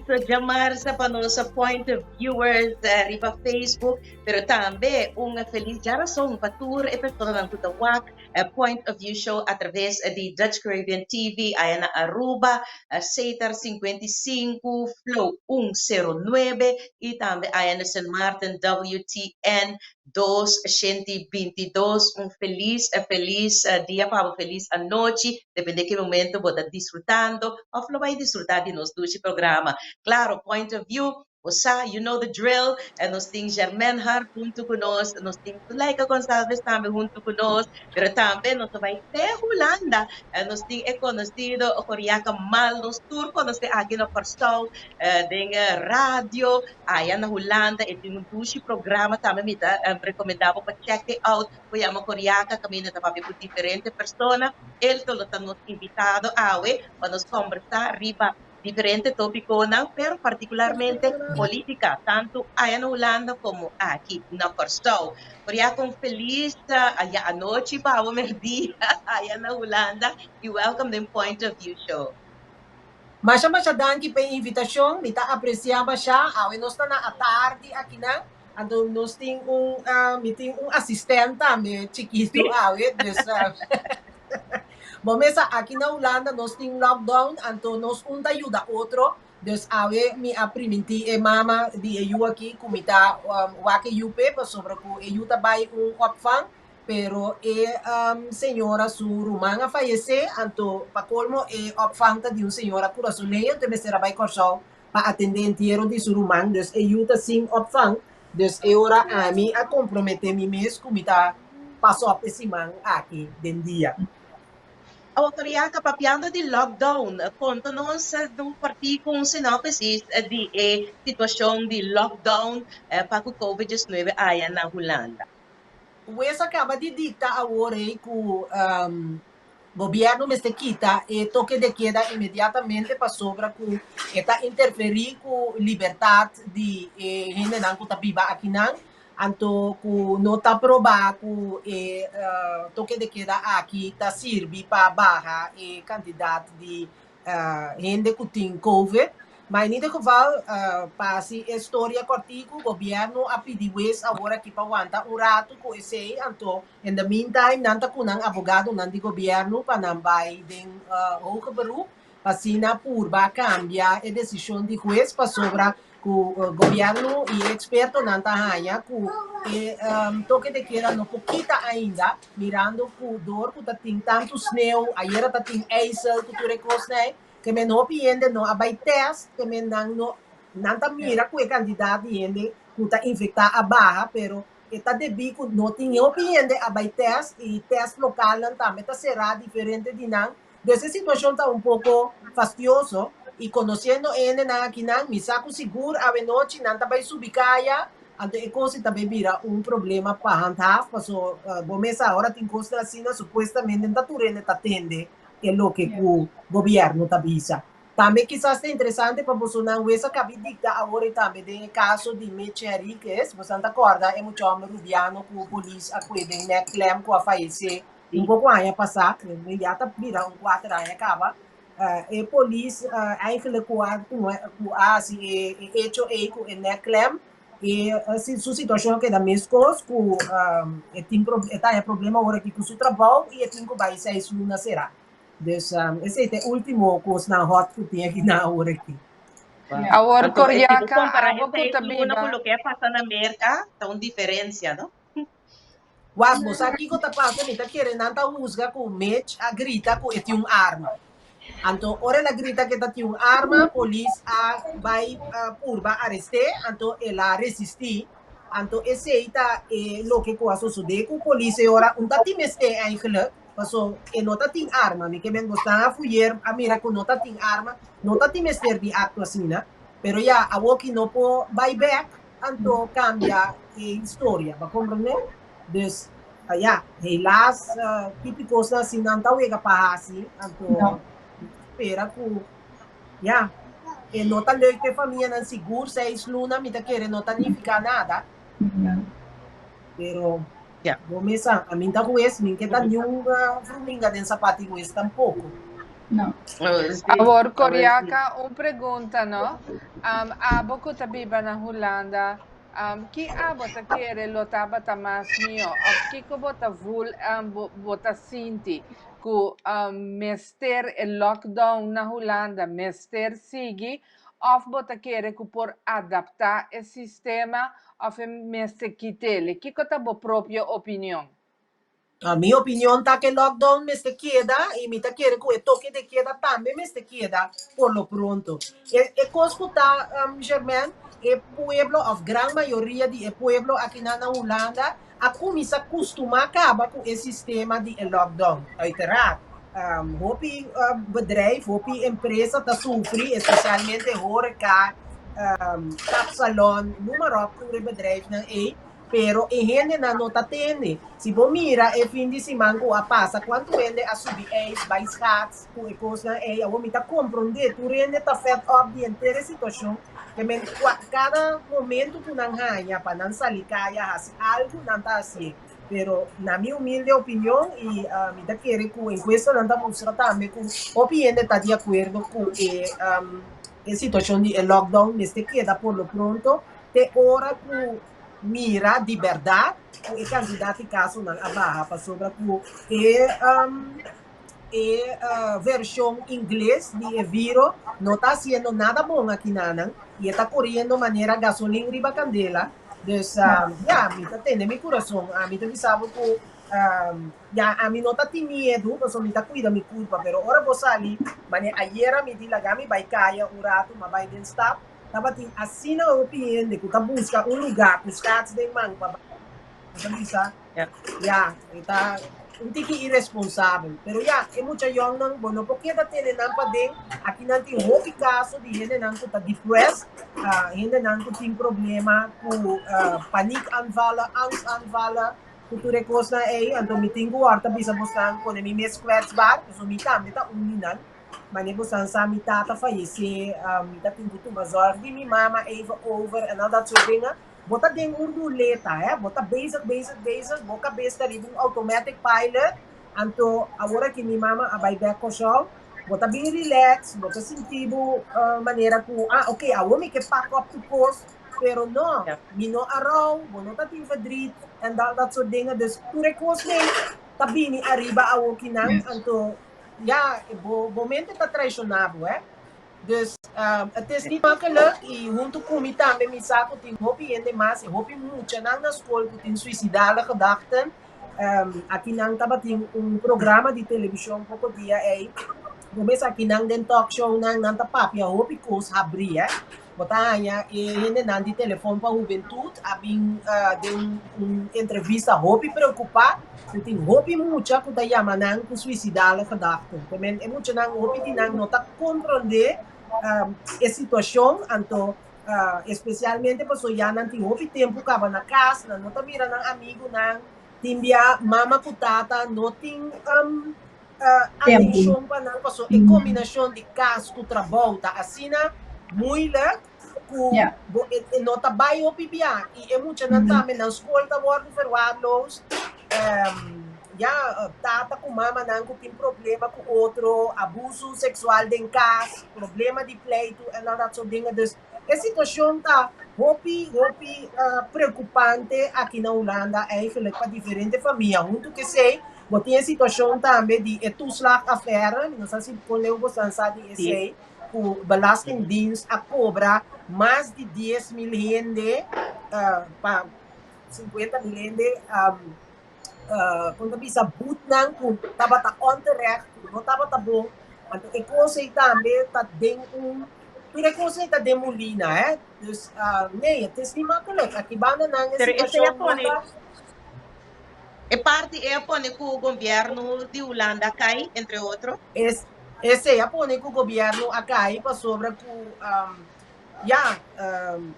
Djamars pa nos Point of Viewers riba Facebook, pero tambe un felis djarason pa tur e personanan ku ta wak Point of View Show atraves di Dutch Caribbean TV aya na Aruba, Setar 55, Flow 109 i tambe aya na Sint Maarten WTN 222. Un felis felis dia pa bo, felis anochi, depende ki momento bo ta disfrutando of lo bai disfruta di nos dushi programa. Claro, Point of View, bo sa, you know the drill, nos tin Germaine Hart hunto cu nos, nos tin Zuleika Gonçalves tambe hunto cu nos, pero tambe nos ta bai te Hulanda, nos tin e conocido Coriaca Mal, nos tur conoce aki na Kòrsou den radio. Aya na Hulanda e tin un dushi programa tambe mi ta recomenda bo pa check it out cu yama Coriaca caminda ta papia cu diferente persona. Elton lo ta nos invitado awe pa nos combersa riba diferente topiconan pero particularmente politica tanto aya na Hulanda como aki na Kòrsou. Coriaca, un feliz aya anochi pa bo, merdia aya na Hulanda, y welcome den Point of View Show. Masha masha danki pa e invitashon, mi ta apresiá masha. Awe nos ta na atardi akinan, anto nos tin un mi tin un asistent tambe chikitu awe, dus bo mesa aki na Hulanda nos tin lockdown, anto nos un ta yuda otro, dus awe mi a primintí e mama di e yu aki ku mi ta wak e yu p'e pasobra ku e yu ta bai un opvang. Pero e señora su ruman a fayesé, anto pa colmo e opvang ta di un señora Curasoleño, anto e mester a bai Kòrsou pa atendé entiero di su ruman, dus e yu ta sin opvang, dus e ora ami a comprometé mi mes cu mi ta pas op e siman aki den dia. Awor Coriaca, papiando di lockdown, conta nos un partico, un sinopsis di e situacion di lockdown pa cu Covid 19 aya na Hulanda. Hues a kaba di dikta awor ei ku gobièrnu mester kita e toke de keda inmediatamente pasobra ku e ta interferí ku libertat di e hendenan ku ta biba akinan, anto ku no ta probá ku e toke de keda aki ta sirbi pa baha e kantidat di hende ku tin covid. Ma en ieder geval, pa hasi e storia kòrtiku, gobièrnu a pidi wes awor aki pa wanta un ratu ku esei, anto in the meantime nan ta ku nan abogadonan di gobièrnu pa nan bai den hoger beroep pa asina purba kambia e desishon di hues pasobra ku gobièrnu i e ekspertonan ta haña ku e toke de keda no por kita ainda mirando ku dor ku ta tin tantu sneu, ayera ta tin ijsel ku tur e kosnan ei, ke men hopi hende no a bai tèst, ke men nan no nan ta mira ku e kantidat di hende ku ta infektá a baha, pero e ta debí ku no tin hopi hende a bai tèst i tèst lokalnan tambe ta será diferente di nan. Dus e situashon ta un poko fastioso i konosiendo e hendenan akinan mi sa ku sigur awenochi nan ta bai subi kaya, anto e kos ei ta bai bira un problema pa handhaaf paso bo mes sa ora tin kosnan asina supuestamente no ta tur hende ta tende e loke ku gobièrnu ta bisa. Tambe kisas ta interesante pa bosonan wes a kabi dikta awor ei tambe den e kaso di Mitch Henriquez, bosonan ta kòrda e mucha hòmber rubiano ku polis a kue den nèkklem ku a fayesé un poko aña pasá, ya ta bira un kuater aña kaba. E polis eigenlijk ku a tuma ku a hasi e hecho ei ku e nèkklem e su situashon a keda meskos ku e tin e ta haña problema ora aki ku su trabou i e tin ku bai seis luna será. Dus esei ta e ultimo kosnan hòt ku tin aki na awor aki. Awor Anto, si bo Coriaca, kompara abo e ku seis ta luna ku biba. loke a pasa na Merka, ta un diferensia, no? Wak, bo sa kiko ta pasa? Mi ta kere nan ta husga ku Mitch a grita ku e tin un arma. Anto ora el a grita ku e ta tin un arma, polis a bai purba arest'é, anto el a resistí. Anto esei ta e loke ku a sosodé ku polis e ora un ta tin mester eigenlijk, paso e no ta tin arma. Mi ke men bo stan a fuyer a mira ku no ta tin arma, no ta tin mester di akto asina. Pero ya, awoki no por bai bèk. Anto cambia e historia, ba comprende? Dus, ja, helaas, típicos así nan ta wega pa hasi, anto No. spera ku, ja, e no ta leuk p'e famianan sigur, 6 luna mi ta kere no ta nifica nada, pero Ja. bo mesa, a mi ta hues, mi ke ta niun vruminga den sapati hues tampoco. No. Awor Coriaca, un pregunta no. Abo ku ta biba na Hulanda, ki abo ta kere lo tabata mas mihó òf kiko bo ta voel, bo ta sinti ku mester e lockdown na Hulanda mester sigui òf bo ta kere ku por adaptá e sistema òf e mester kit'el? Kiko ta bo propio opinion? Mi opinion ta ku e lockdown mester keda i mi ta kere ku e toke de keda tambe mester keda por lo pronto. E kos ku ta, Germain, e pueblo òf gran mayoria di e pueblo akinan na Hulanda a kuminsá kustumá kaba ku e sistema di e lockdown. Uiteraard, hopi bedrijf, hopi empresa ta sufri, espesialmente horeka, kapsalon, noem maar op, tur e bedrijfnan ei. Pero e hendenan no ta tende. Si bo mira e fin di siman ku a pasa kuantu hende a subi ijs, bai schaats ku e kosnan ei. Awor mi ta komprondé, tur hende ta fed up di henter e situashon. Ke men kada momentu ku nan haña pa nan sali kaya hasi algu, nan ta hasié. Pero na mi humilde opinion i mi ta kere ku enkuestanan ta mustra tambe ku hopi hende ta di akuerdo ku e e situashon di e lockdown mester keda por lo pronto te ora ku mira di berdad ku e kantidat di kasonan a baha pasobra ku e e vershon ingles di e viro no ta hasiendo nada bon akinanan i e ta koriendo manera gasolin riba kandela. Dus ya, mi ta tene mi kurason. Ami ta bisa bo ku ya ami no ta tin miedu pasobra mi ta kuida mi kurpa pero ora bo sali manera ayera mi di laga mi bai kaya un ratu mi a bai den stad. Tabatin asina hopi hende ku ta buska un lugá ku skats den man pa bai. Ta bisa, ya, e ta un tiki iresponsabel. Pero ya, e mucha yòngnan, bo no por keda tene nan paden. Aki nan tin hopi kaso di hendenan ku ta depressed, hendenan ku tin problema ku paniekaanvallen, angstaanvallen, ku tur e kosnan ei. Anto mi tin ku wòrdu ta bisa bosnan pone mi mes kwetsbaar, pasobra mi tambe ta un di nan. Mane bosan sa mi tata fayesé, mi ta tin ku tuma zòrg di mi mama even over en al dat soort dingen. Bo ta den un ruleta, hè, bo ta bezig, bezig, bezig, bo kabes ta riba un automatic pilot, anto awor aki mi mama a bai bèk Kòrsou, bo ta bin relax, bo ta sinti bo manera ku, ah oké, awor mi ke pak op tur kos, pero no, mi no a rou, bo no ta tin verdriet en al dat soort dingen, dus tur e kosnan ta bini ariba awokinan, anto Ja, bo, bo mente ta traishoná bo, hè. Dus, het is niet makkelijk i huntu ku mi tambe mi sa ku tin hopi hende mas i hopi muchanan na skol ku tin suisidale gedachten. Aki nan tabatin un programa di televishon poko dia ei. Bo mes aki nan den talkshownan nan ta papia hopi kos habrí, hè. Bo ta haña e hendenan di Telefon pa Hubentut a bin den un entrevista hopi preokupá ku tin hopi mucha ku ta yama nan ku suisidale gedachten. Te men e muchanan hopi di nan no ta komprondé e situashon, anto espesialmente pasobra ya nan tin hopi tempu kaba na kas, nan no ta mira nan amigunan, tin bia mama ku tata no tin atenshon pa nan pasobra e kombinashon di kas ku trabou ta asina moeilijk ku bo e no ta bai hopi bia i e muchanan tambe nan skol ta wòrdu verwaarloosd ya tata ku mamanan ku tin problema ku otro abuso seksual den kas problema di pleitu en al dat soort dingen dus e situashon ta hopi hopi preokupante aki na Hulanda eigenlijk pa diferente famia huntu ku esei Bo tin e situashon tambe di e toeslagaffaire, mi no sa si kon leu bosan sa di esei, ku Belastingdienst a kobra mas di 10.000 hende pa 50.000 hende kon ta bisa boetnan ku tabata onterecht, ku no tabata bon. Anto e kos ei tambe ta den un, tur e kos ei ta den mulina, hè. Dus nee, het is niet makkelijk. Aki banda nan e situashon no ta. E parti ei a pone ku gobièrnu di Hulanda a kai, entre otro. Esei a pone ku gobièrnu a kai pasobra ku ya,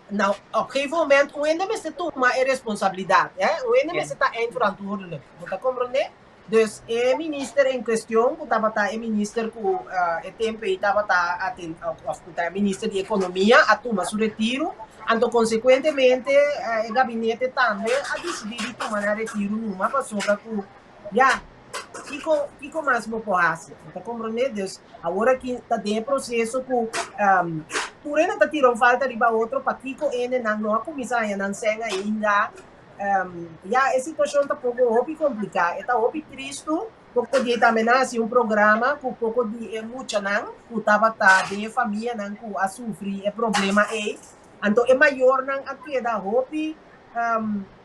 na op gegeven moment un hende mester tuma e responsabilidat, hè, un hende mester ta eindverantwoordelijk, bo ta komprondé? Dus e minister en kuestion ku tabata e minister ku e tempu ei tabata aten òf ku ta e minister di ekonomia a tuma su retiru, Anto konsekuentemente e gabinete tambe a disidí di tuma nan retiru numa pasobra ku ya Kiko kiko mas bo por hasi? Bo ta komprondé? Dus awor aki ta den e proseso ku tur hende ta tira un falta riba otro pakiko hendenan no a kuminsá haña nan sèn ainda. Ya e situashon ta poko hopi kompliká, e ta hopi tristu. Poko di tambe nan hasi un programa ku poko di e muchanan ku tabata den e famianan ku a sufri e problema ei. Anto e mayornan a keda hopi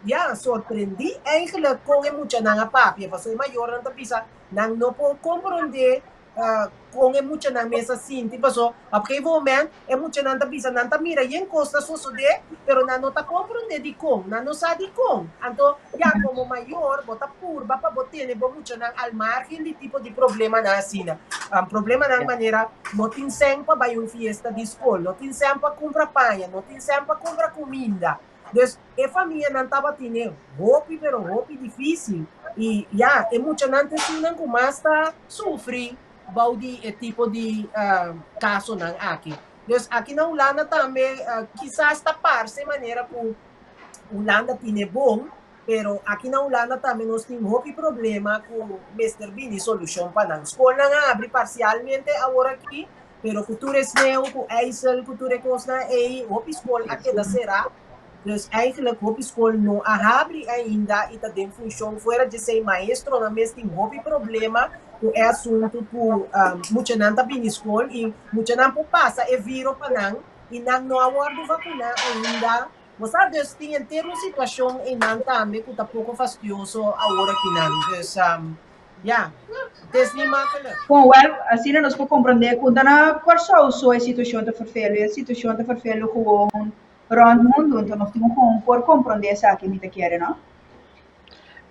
ya sorprendí eigenlijk kon e muchanan a papia pasobra e mayornan ta bisa nan no por komprondé kon e muchanan mes a sinti paso op gegeven moment e muchanan ta bisa nan ta mira yen kos ta sosodé pero nan no ta komprondé dikon nan no sa dikon anto ya komo mayor bo ta purba pa bo tene bo muchanan al margen di tipo di problemanan asina problemanan manera no tin sèn pa bai un fiesta di skol no tin sèn pa kumpra paña no tin sèn pa kumpra kuminda Dus e famianan tabatin hopi pero hopi difícil y ya e muchanan ta esunnan cu mas ta sufri bou di e tipo di casonan aki. Dus aki na Hulanda tambe kisas ta parce manera cu Hulanda tine bon, pero aki na Hulanda tambe nos tin hopi problema cu mester bini solucion pa nan. Scolnan a habri parcialmente awor aki, Pero ku tur e sneu, ku ijsel, ku tur e kosnan ei, hopi skol a keda será. Dus eigenlijk hopi skol no a habri ainda i ta den funshon. Fuera djesei maestronan mes tin hopi problema ku e asuntu ku muchanan ta bini skol i muchanan por pasa e viro pa nan i nan no a wòrdu vakuná ainda. Bo sa, dus tin henter un situashon einan tambe ku ta poko fastioso awor akinan. Dus Ja, het is niet makkelijk. Bon, wel, asina nos por comprende cu ta na Corsou so e situacion ta vervelu. E situacion ta vervelu gewoon rond mundo. Enton nos tin gewoon por comprende esaki, mi ta kere, no?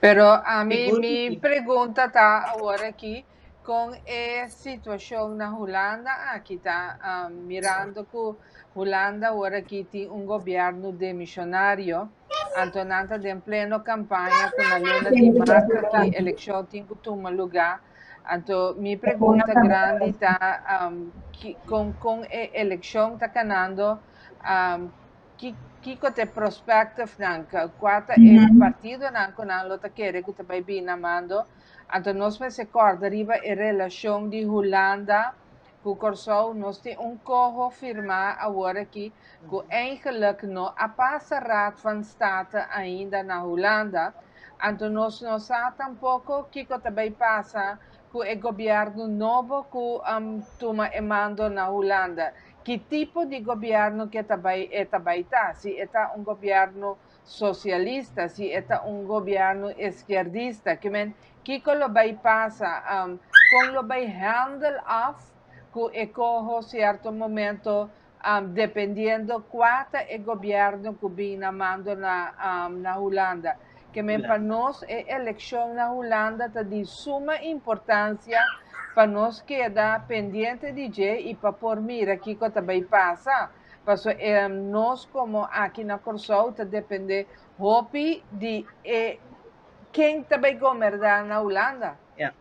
Pero ami, mi pregunta ta awor aki, con e situacion na Hulanda aki ta, mirando cu Hulanda awor aki tin un gobierno demisionario, Anto nan ta den pleno kampaña ku na luna di mart aki elekshon tin ku tuma lugá. Anto mi pregunta grandi ta kon kon e elekshon ta kanando, kiko ta e prospectifnan, kua ta e partidonan ku nan lo ta kere ku ta bai bini na mando. Anto nos mester kòrda riba e relashon di Hulanda Ku Kòrsou nos tin un koho firmá awor aki ku eigenlijk no a pasa Raad van State ainda na Hulanda, anto nos no sa tampoko kiko ta bai pasa ku e gobièrnu nobo ku tuma e mando na Hulanda. Ki tipo di gobièrnu ke ta bai e ta bai ta, si e ta un gobièrnu sosialista, si e ta un gobièrnu iskierdista, ke men Kiko lo bai pasa? Kon lo bai handle af ku e koho sierto momento dependiendo kua ta e gobierno ku bin na mando na na Hulanda. Ke men pa nos e elekshon na Hulanda ta di suma importansia pa nos keda pendiente di dje i pa por mira kiko ta bai pasa. Paso nos komo aki na Kòrsou ta depende hopi di e Ken ta bay goberna na Hulanda? Ja.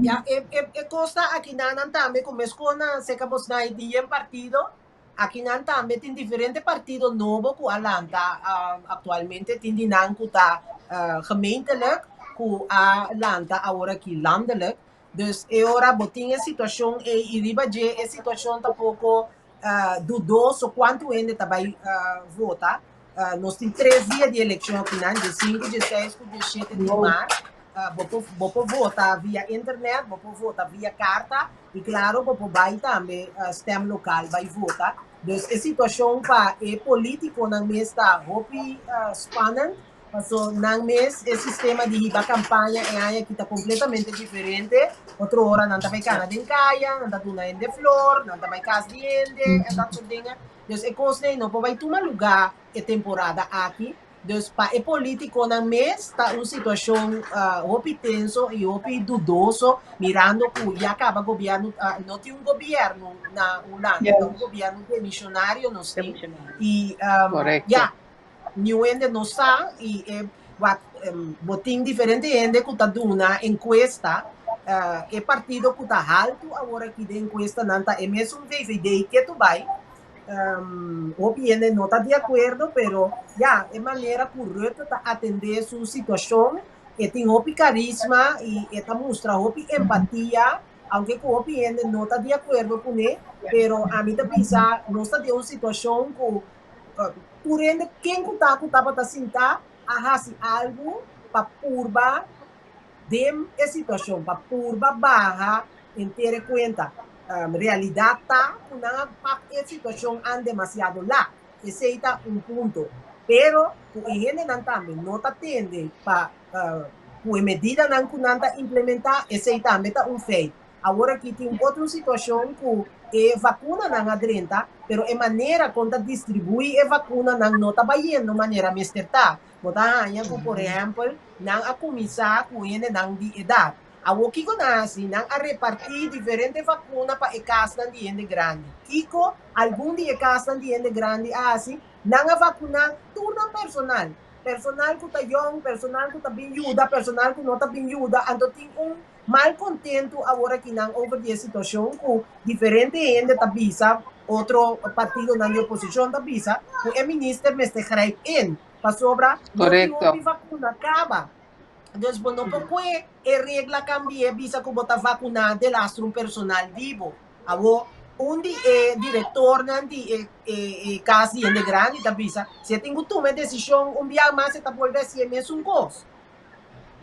Ja, e, e, e kos ta akinanan tambe ku meskos na seka bosnan di yen partido, akinan tambe tin diferente partido nobo ku a lanta aktualmente, tin di nan ku ta gemeentelijk ku a lanta awor aki landelijk. Dus e ora bo tin e situashon ei i riba dje e situashon ta poko dudoso kuantu hende ta bai vota. Nos tin tres dia di elekshon akinan, dje sinku, dje seis ku dje shete di mart. Bo por bo por vota via internet, bo por vota via karta i klaro bo por bai tambe stemlokaal bai vota. Dus e situashon pa e politikonan mes ta hopi spannend. Paso nan mes e sistema di hiba kampaña e aña aki ta kompletamente diferente. Otro ora nan ta bai kana den kaya, nan ta duna hende flor, nan ta bai kas di hende en dat soort dingen. Dus e kosnan ei no por bai tuma lugá e temporada aki. Dus pa e politikonan mes ta un situashon hopi tenso i hopi dudoso mirando ku ya kaba gobièrnu no tin un gobièrnu na Hulanda, ta un gobièrnu demishonario nos tin. I ya. Niun hende no sa y e wak bo tin diferente hende cu ta duna encuesta, e partido cu ta halto awor aki den encuestanan ta e mesun VVD ke tu bay. Hopi hende no ta di acuerdo pero ya e manera cu Rutte ta atende su situacion. E tin hopi karisma i e ta mustra hopi empatia, aunke ku hopi hende no ta di akuerdo kuné, pero ami ta bisa nos ta den un situashon ku tur hende ken ku ta ku tabata sintá a hasi algu pa purba den e situashon, pa purba baha henter e kuenta. Realidat ta ku nan a pak e situashon an demasiado lat. Esei ta un punto. Pero ku e hendenan tambe no ta tende pa ku e medidanan ku nan ta implementá, esei tambe ta un feit. Awor aki tin un otro situashon ku e vakunanan a drenta, pero e manera kon ta distribuí e vakunanan no ta bayendo manera mester ta. Bo ta haña ku, por ehèmpel, nan a kuminsá ku hendenan di edat. Awor kiko nan a hasi? Nan a repartí diferente vakuna pa e kasnan di hende grandi. Kiko algun di e kasnan di hende grandi a hasi? Nan a vakuná tur nan personal. Personal ku ta yòn, personal ku ta bin yuda, personal ku no ta bin yuda. Anto tin un malkontentu awor akinan over di e situashon ku diferente hende ta bisa, otro partidonan di oposishon ta bisa, ku e minister mester grijp in pasobra no tin hopi vakuna kaba. Dus bo no por kue e regla kambie bisa ku bo ta vakuná delastro un personal di bo. Awor, un di e direktornan di e e kas di hende grandi ta bisa, si e tin ku tuma e desishon un bia mas e ta bolbe hasi e mesun kos.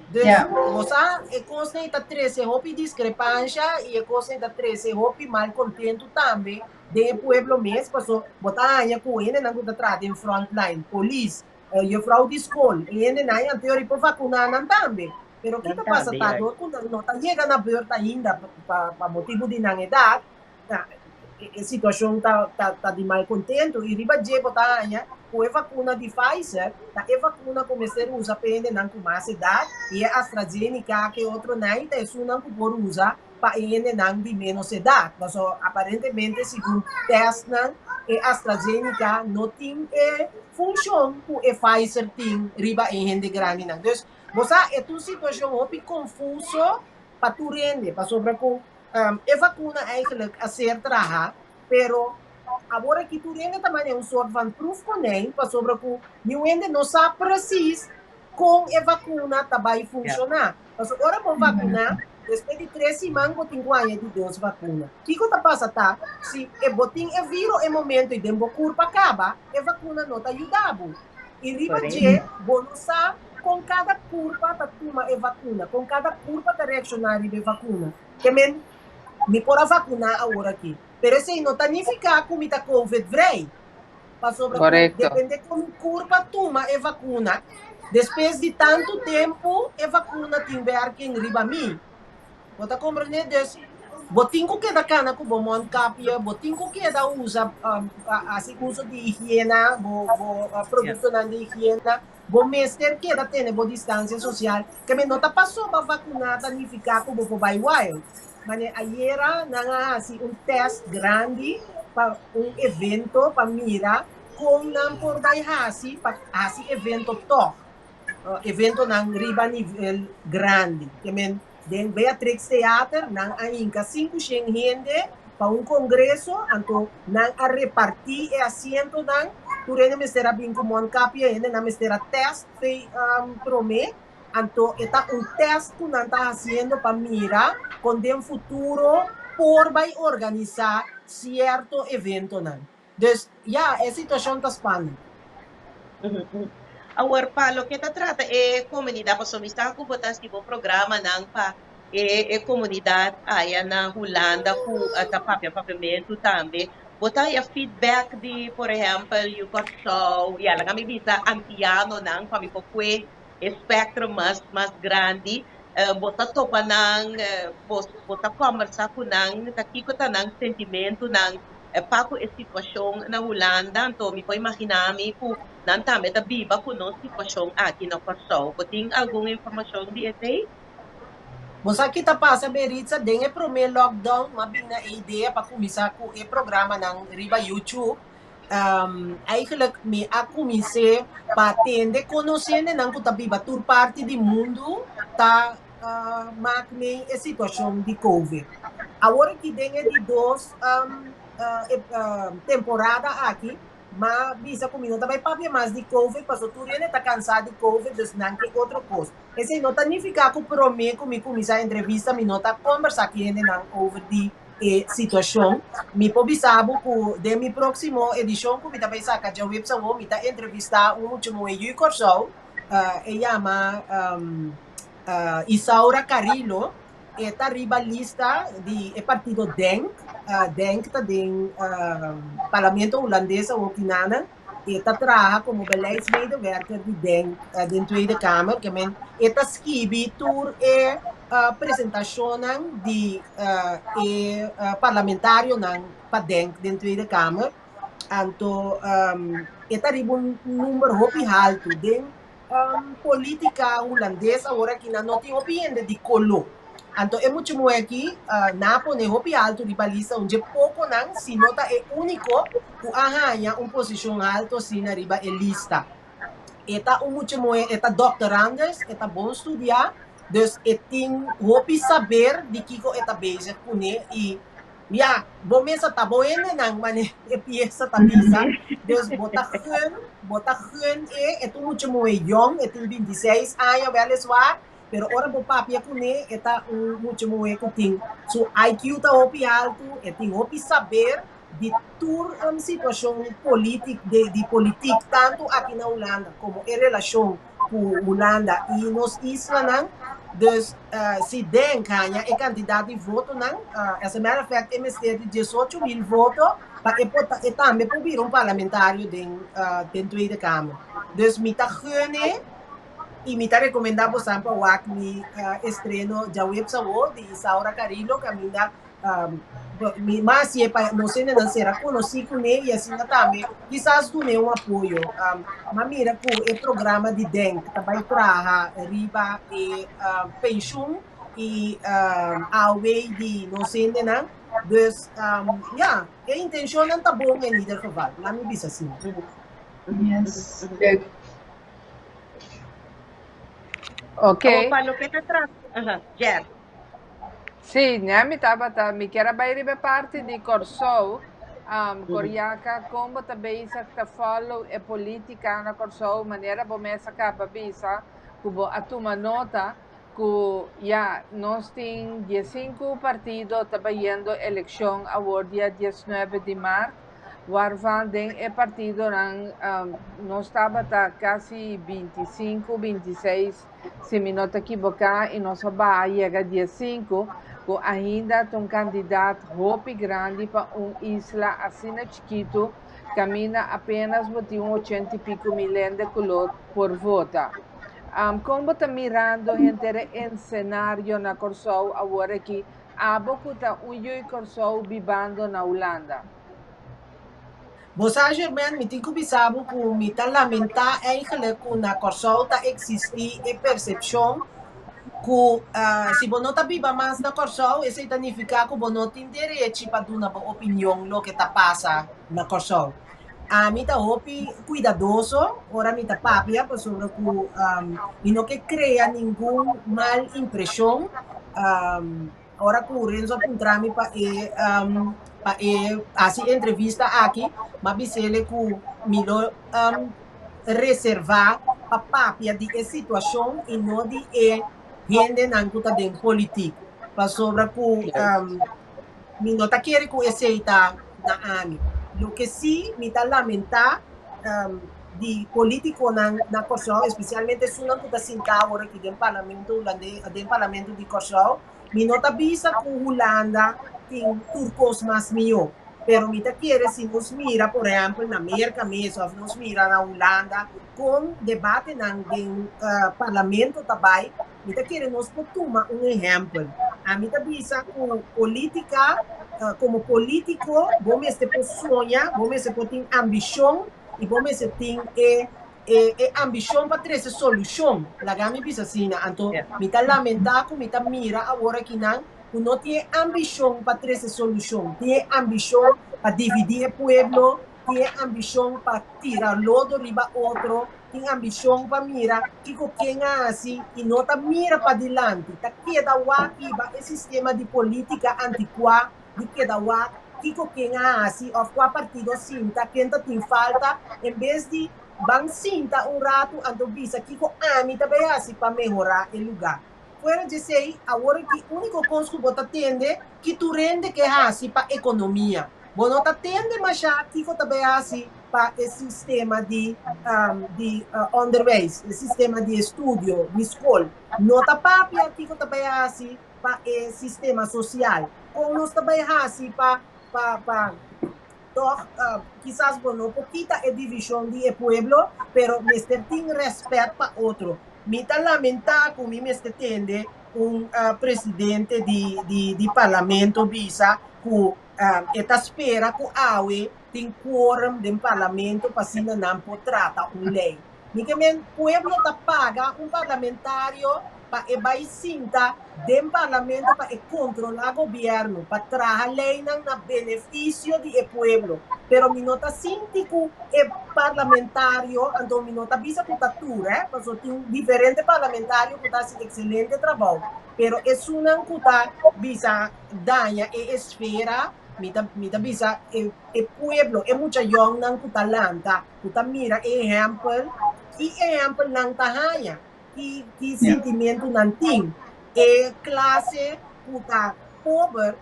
Dus bo sa e kosnan ei ta trese hopi diskrepansha i e kosnan ei ta trese hopi malkontentu tambe den e pueblo mes, paso bo ta haña ku hendenan ku ta traha den frontline, polis, Juffrouw di skol, e hendenan ei anterior por vakuná nan tambe. Pero ki ta pasa ta dor ku nan no ta yega na beurt ainda pa motibu di nan edat, e situashon ta di malkontentu. I riba dje bo ta haña ku e vakuna di Pfizer ta e vakuna ku mester usa pa e hendenan ku mas edat i e AstraZeneca ku e otronan ei ta esunnan ku por usa pa e hendenan di ménos edat. Pasobra aparentemente segun tèstnan e AstraZeneca no tin e funshon ku e Pfizer tin riba e hende grandinan. Dus bo sa e ta un situashon hopi konfuso pa tur hende pasobra ku e vakuna eigenlijk a ser traha pero awor aki tur hende ta mane un sort van proefkonijn pasobra ku niun hende no sa presis kon e vakuna ta bai funshoná. Pasobra ora bo vakuná, despues di tres siman bo tin ku haña di dos vakuna. Kiko ta pasa ta, si e bo tin e viro e momento i den bo kurpa kaba, e vakuna no ta yuda bo. I riba dje, bo no sa kon kada kurpa ta tuma e vakuna, kon kada kurpa ta reakshoná riba e vakuna. Ke men, mi por a vakuná awor aki, pero esei no ta nifiká ku mi ta covid-vrij. Pasobra ku depende kon mi kurpa tuma e vakuna, despues di tantu tempu e vakuna tin werking riba mi. Bo ta komprendé? Dus bo tin ku keda kana ku bo mondkapje, bo tin ku keda usa hasi uso di higiena, bo bo produktonan di higiena, bo mester keda tene bo distansia sosial. Ke men no ta pasobra vakuná ta nifiká ku bo por bai wild. Mane ayera nan a hasi un test grandi pa un evento pa mira kon nan por bai hasi pa hasi evento tog, eventonan riba nivel grandi. Ke men den Beatrix Theater nan a hinka 500 hende pa un kongreso, anto nan a reparti e asientonan, tur hende mester a bin ku mondkapje, hendenan mester a test prome. Anto e ta un test ku nan ta hasiendo pa mira kon den futuro por bai organisá sierto eventonan. Dus ya, e situashon ta spannend. Awor pa loke ta trata e komunidat, pasobra mi sa ku bo ta hasi bo programanan pa e komunidat aya na Hulanda ku ta papia papiamentu tambe. Bo ta haya feedback di por ehèmpel yu Kòrsou, ya laga mi bisa antianonan pa mi por kue e spectrum mas mas grandi, bo ta topa nan, bo bo ta kòmbersá ku nan, ta kiko ta nan sentimentunan pa ku e situashon na Hulanda, anto mi por imaginá mi ku nan tambe ta biba ku nos situashon aki na Kòrsou. Bo tin algun informashon di esei? Bo sa ki ta pasa Beritza, den e promé lockdown m'a bin na e idea pa kuminsá ku e programanan riba YouTube. Eigenlijk mi a kumins'é pa tende konosendenan ku ta biba tur parti di mundu ta mak mei e situashon di covid. Awor aki den e di dos temporada aki. M'a bisa ku mi no ta bai papia mas di Covid paso tur hende ta kansá di Covid dus nan ke otro kos. Esei no ta nifiká ku promé ku mi kuminsá entrevista mi no ta kombersá ku hendenan over di e situashon. Mi por bisa bo ku den mi próksimo edishon ku mi ta bai saka djaweps awor mi ta entrevistá un mucha muhé yu Kòrsou, e yama Isaura Carrillo. E ta riba lista di e partido Denk. Denk ta den Parlamento Hulandes awor kinanan. E ta traha komo beleidsmedewerker di Denk den Tweede Kamer. Ke men e ta skibi tur e presentashonnan di e parlamentarionan pa Denk den Tweede Kamer. Anto e ta riba un number hopi haltu den Polítika hulandes awor aki nan no tin hopi hende di koló. Anto e mucha muhé aki nan a pone hopi alto riba lista un dje pokonan, si no ta e úniko, ku a haña un posishon alto asina riba e lista. E ta un mucha muhé, e ta doktorandus, e ta bon studiá, dus e tin hopi saber di kiko e ta bezig kuné i Ya, bo mes a ta bo hendenan, mane e piesa ta bisa. Dus bo ta gun, bo ta gun e, e ta un mucha muhé yong, e tin bintiseis aña wèliswaar, pero ora bo papia kuné e ta un mucha muhé ku tin su IQ ta hopi altu, e tin hopi saber di tur situashon politik, di politik tantu aki na Hulanda komo e relashon ku Hulanda i nos islanan. Dus si Denk haña e kantidat di votonan, as a matter of fact e mester di diesocho mil voto pa e por ta e tambe por bira un parlamentario den den Tweede Kamer. Dus mi ta gun e i mi ta rekomendá bosan pa wak mi estreno djaweps awo di Isaura Carrillo kaminda Mi mas si e pa nos hendenan sera konosí kuné i asina tambe kisas dun'é un apoyo. M'a mira ku e programa di Denk ta bai traha riba e penshun i AOW di nos hendenan. Dus ya, e intenshonnan ta bon en ieder geval, laat mi bisa asina. Yes, leuk. Oké. Pa loke ta trata, aha, Jer. Sí, ña mi tabata, mi kier a bai riba e parti di Kòrsou. Coriaca, kon bo ta bezig ta follow e polítika na Kòrsou, manera bo mes a kaba bisa ku bo a tuma nota ku ya nos tin diesinku partido ta bayendo elekshon awor dia diesnuebe di mart. Waarvan den e partidonan nos tabata kasi bintisinku, bintiseis si mi no ta kiboká i nos a baha yega diesinku ku ainda ta un kandidat hopi grandi pa un isla asina chikitu kaminda apenas bo tin un ochenta i piku mil hende ku lo por vota. Kon bo ta mirando henter e ensenario na Kòrsou awor aki Abo ku ta un yui Kòrsou bibando na Hulanda. Bo sa Germaine, mi tin ku bisa bo ku mi ta lamentá eigenlijk ku na Kòrsou ta eksistí e persepshon ku si bo no ta biba mas na Kòrsou esei ta nifiká ku bo no tin derechi pa duna bo opinion loke ta pasa na Kòrsou. Ami ta hopi kuidadoso ora mi ta papia pasobra ku mi no ke krea ningun mal impreshon. Ora ku Renzo a puntra mi pa e pa e hasi e entrevista aki, m'a bis'ele ku mi lo reservá pa papia di e situashon i no di e hendenan ku ta den politik. Pasobra ku Mi no ta kere ku esei ta na ami. Loke sí mi ta lamentá di polítikonan na Kòrsou, espesialmente esunnan ku ta sintá awor aki den parlamento hulandes, den parlamento di Kòrsou, mi no ta bisa ku Hulanda tin tur kos mas mihó, pero mi ta kere si nos mira por ehèmpel na Merka mes òf nos mira na Hulanda kon debatenan den parlamento ta bai, Mi ta kere nos por tuma un ehèmpel. Ami ta bisa ku polítika, komo polítiko bo mester por soña, bo mester por tin ambishon i bo mester tin e e ambishon pa trese solushon. Laga mi bisa asina. Anto mi ta lamentá ku mi ta mira awor akinan ku no tin e ambishon pa trese solushon, tin e ambishon pa dividí e pueblo, tin e ambishon pa tira lodo riba otro. Tin ambishon pa mira kiko ken a hasi i no ta mira padilanti. Ta keda wak hiba e sistema di politika antikuá di keda wak kiko ken a hasi òf kua partido a sinta, ken ta tin falta, en bes di ban sinta un ratu anto bisa kiko ami ta bai hasi pa mehorá e lugá. Fuera dje esei, awor aki úniko kos ku bo ta tende ki tur hende ke hasi pa ekonomia. Bo no ta tende mashá kiko ta bai hasi pa e sistema di di onderwijs, e sistema di estudio, di skol. No ta papia kiko ta bai hasi pa e sistema sosial. Kon nos ta bai hasi pa pa pa tòg kisas bo no por kita e divishon di e pueblo, pero mester tin rèspèt pa otro. Mi ta lamentá ku mi mester tende un presidente di di di parlamento bisa ku e ta spera ku awe tin quorum den parlamento pa asina nan por trata un lei. Mi ke men pueblo ta paga un parlamentario pa e bai sinta den parlamento pa e kontrolá gobièrnu, pa traha leinan na benefisio di e pueblo. Pero mi no ta sinti ku e parlamentario, anto mi no ta bisa ku ta tur, eh, pasobra tin diferente parlamentario ku ta hasi ekselente trabou, pero esunnan ku ta bisa daña e esfera, mi ta mi ta bisa e e pueblo, e mucha yòngnan ku ta lanta, ku ta mira e ehèmpel, ki ehèmpel nan ta haña, ki ki sintimentu nan tin. E klase ku ta pober,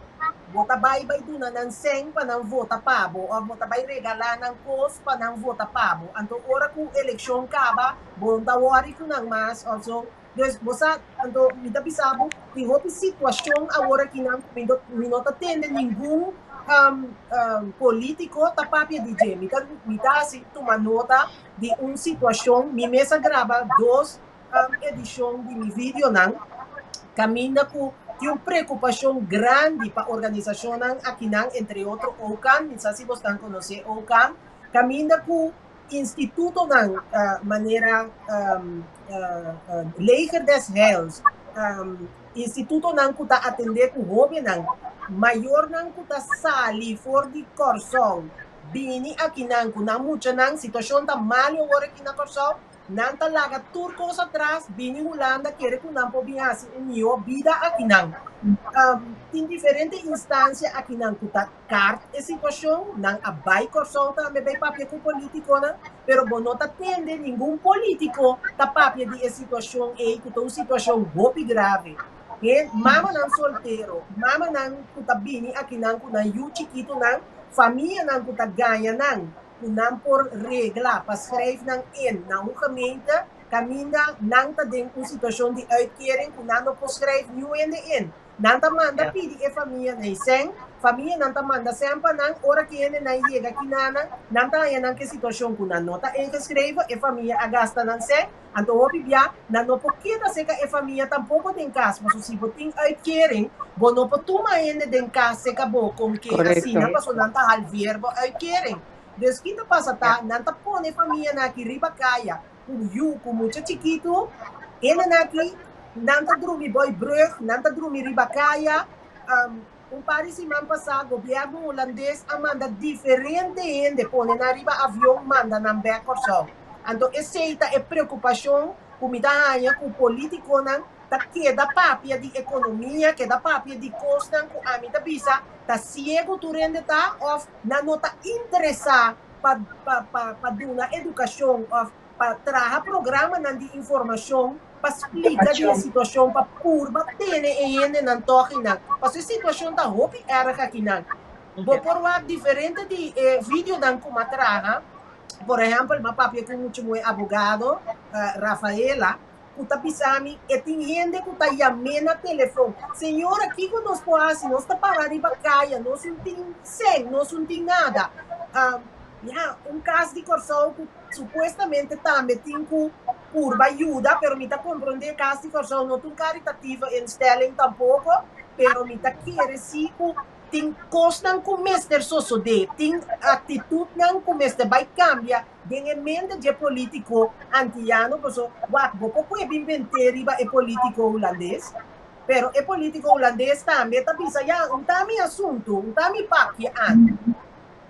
bo ta bai bai duna nan sèn pa nan vota pa bo òf bo ta bai regalá nan kos pa nan vota pa bo. Anto ora ku elekshon kaba, bo no ta wòri ku nan mas òf so. Dus bo sa, anto mi ta bisa bo, tin hopi situashon awor akinan ku mi no mi no ta tende ningun polítiko ta papia di dje. Mi ta mi ta hasi tuma nota di un situashon, mi mes a graba dos edishon di mi videonan kaminda ku tin un preokupashon grandi pa organisashonnan akinan, entre otro OCAN, mi sa si bosnan konosé OCAN, kaminda ku Institutonan manera Leger des Heils, institutonan ku ta atendé ku hóbennan, mayornan ku ta sali for di Kòrsou bini akinan ku nan muchanan, situashon ta malu awor aki na Kòrsou, nan ta laga tur kos atras bini Hulanda kere ku nan por bin hasi un mihó bida akinan. Tin diferente instansia akinan ku ta. Kaart e situashon, nan a bai Kòrsou tambe bai papia ku polítikonan, pero bo no ta tende ningun polítiko ta papia di e situashon ei ku ta un situashon hopi grave. He mamanan soltero, mamanan ku ta bini akinan ku nan yu chikitunan, famianan ku ta gaña nan ku nan por regla pa schrijf nan in na un gemeente kaminda nan ta den un situashon di uitkering ku nan no por schrijf niun hende in. Nan ta manda pidi e famia na e sèn, famianan ta manda sèn pa nan, ora ki hendenan yega kinanan, nan ta haña nan ku e situashon ku nan no ta ingeschreven, e famia a gasta nan sèn, anto hopi bia nan no por keda serka e famia tampoko den kas, pasobra si bo tin uitkering, bo no por tuma hende den kas serka bo kon ke asina, pasobra nan ta halveer bo uitkering. Dus ki ta pasa ta, nan ta pone e famianan aki riba kaya, ku yu ku mucha chikitu, hendenan aki nan ta drumi boi brug, nan ta drumi riba kaya. Un par di siman pasá gobièrnu hulandes a manda diferente hende pone nan riba avion manda nan bèk Kòrsou. Anto esei ta e preokupashon ku mi ta haña ku polítikonan ta keda papia di ekonomia, keda papia di kosnan ku ami ta bisa ta siegu tur hende ta òf nan no ta interesá pa pa pa pa duna edukashon òf pa traha programanan di informashon pa splika di e situashon pa purba tene e hendenan tòg einan. Pasobra e situashon ta hopi èrg akinan. Bo por wak diferente di e videonan ku m'a traha, por ehèmpel m'a papia ku un mucha muhé abogado, Rafaela, ku ta bisa mi e tin hende ku ta yam'é na telefon, Señora kiko nos por hasi? Nos ta para riba kaya, nos no tin sèn, nos no tin nada. Ya, un kas di Kòrsou ku supuestamente tambe tin ku purba yuda, pero mi ta komprondé kas di Kòrsou no ta un karitatieve instelling tampoko, pero mi ta kere si ku tin kosnan ku mester sosodé, tin aktitutnan ku mester bai kambia Den e mente dje politico Antiyano paso wak bo por pue bin bent'é riba e politico Hulandes, pero e politico Hulandes tambe ta bisa ya un ta mi asunto, un ta mi papia ami.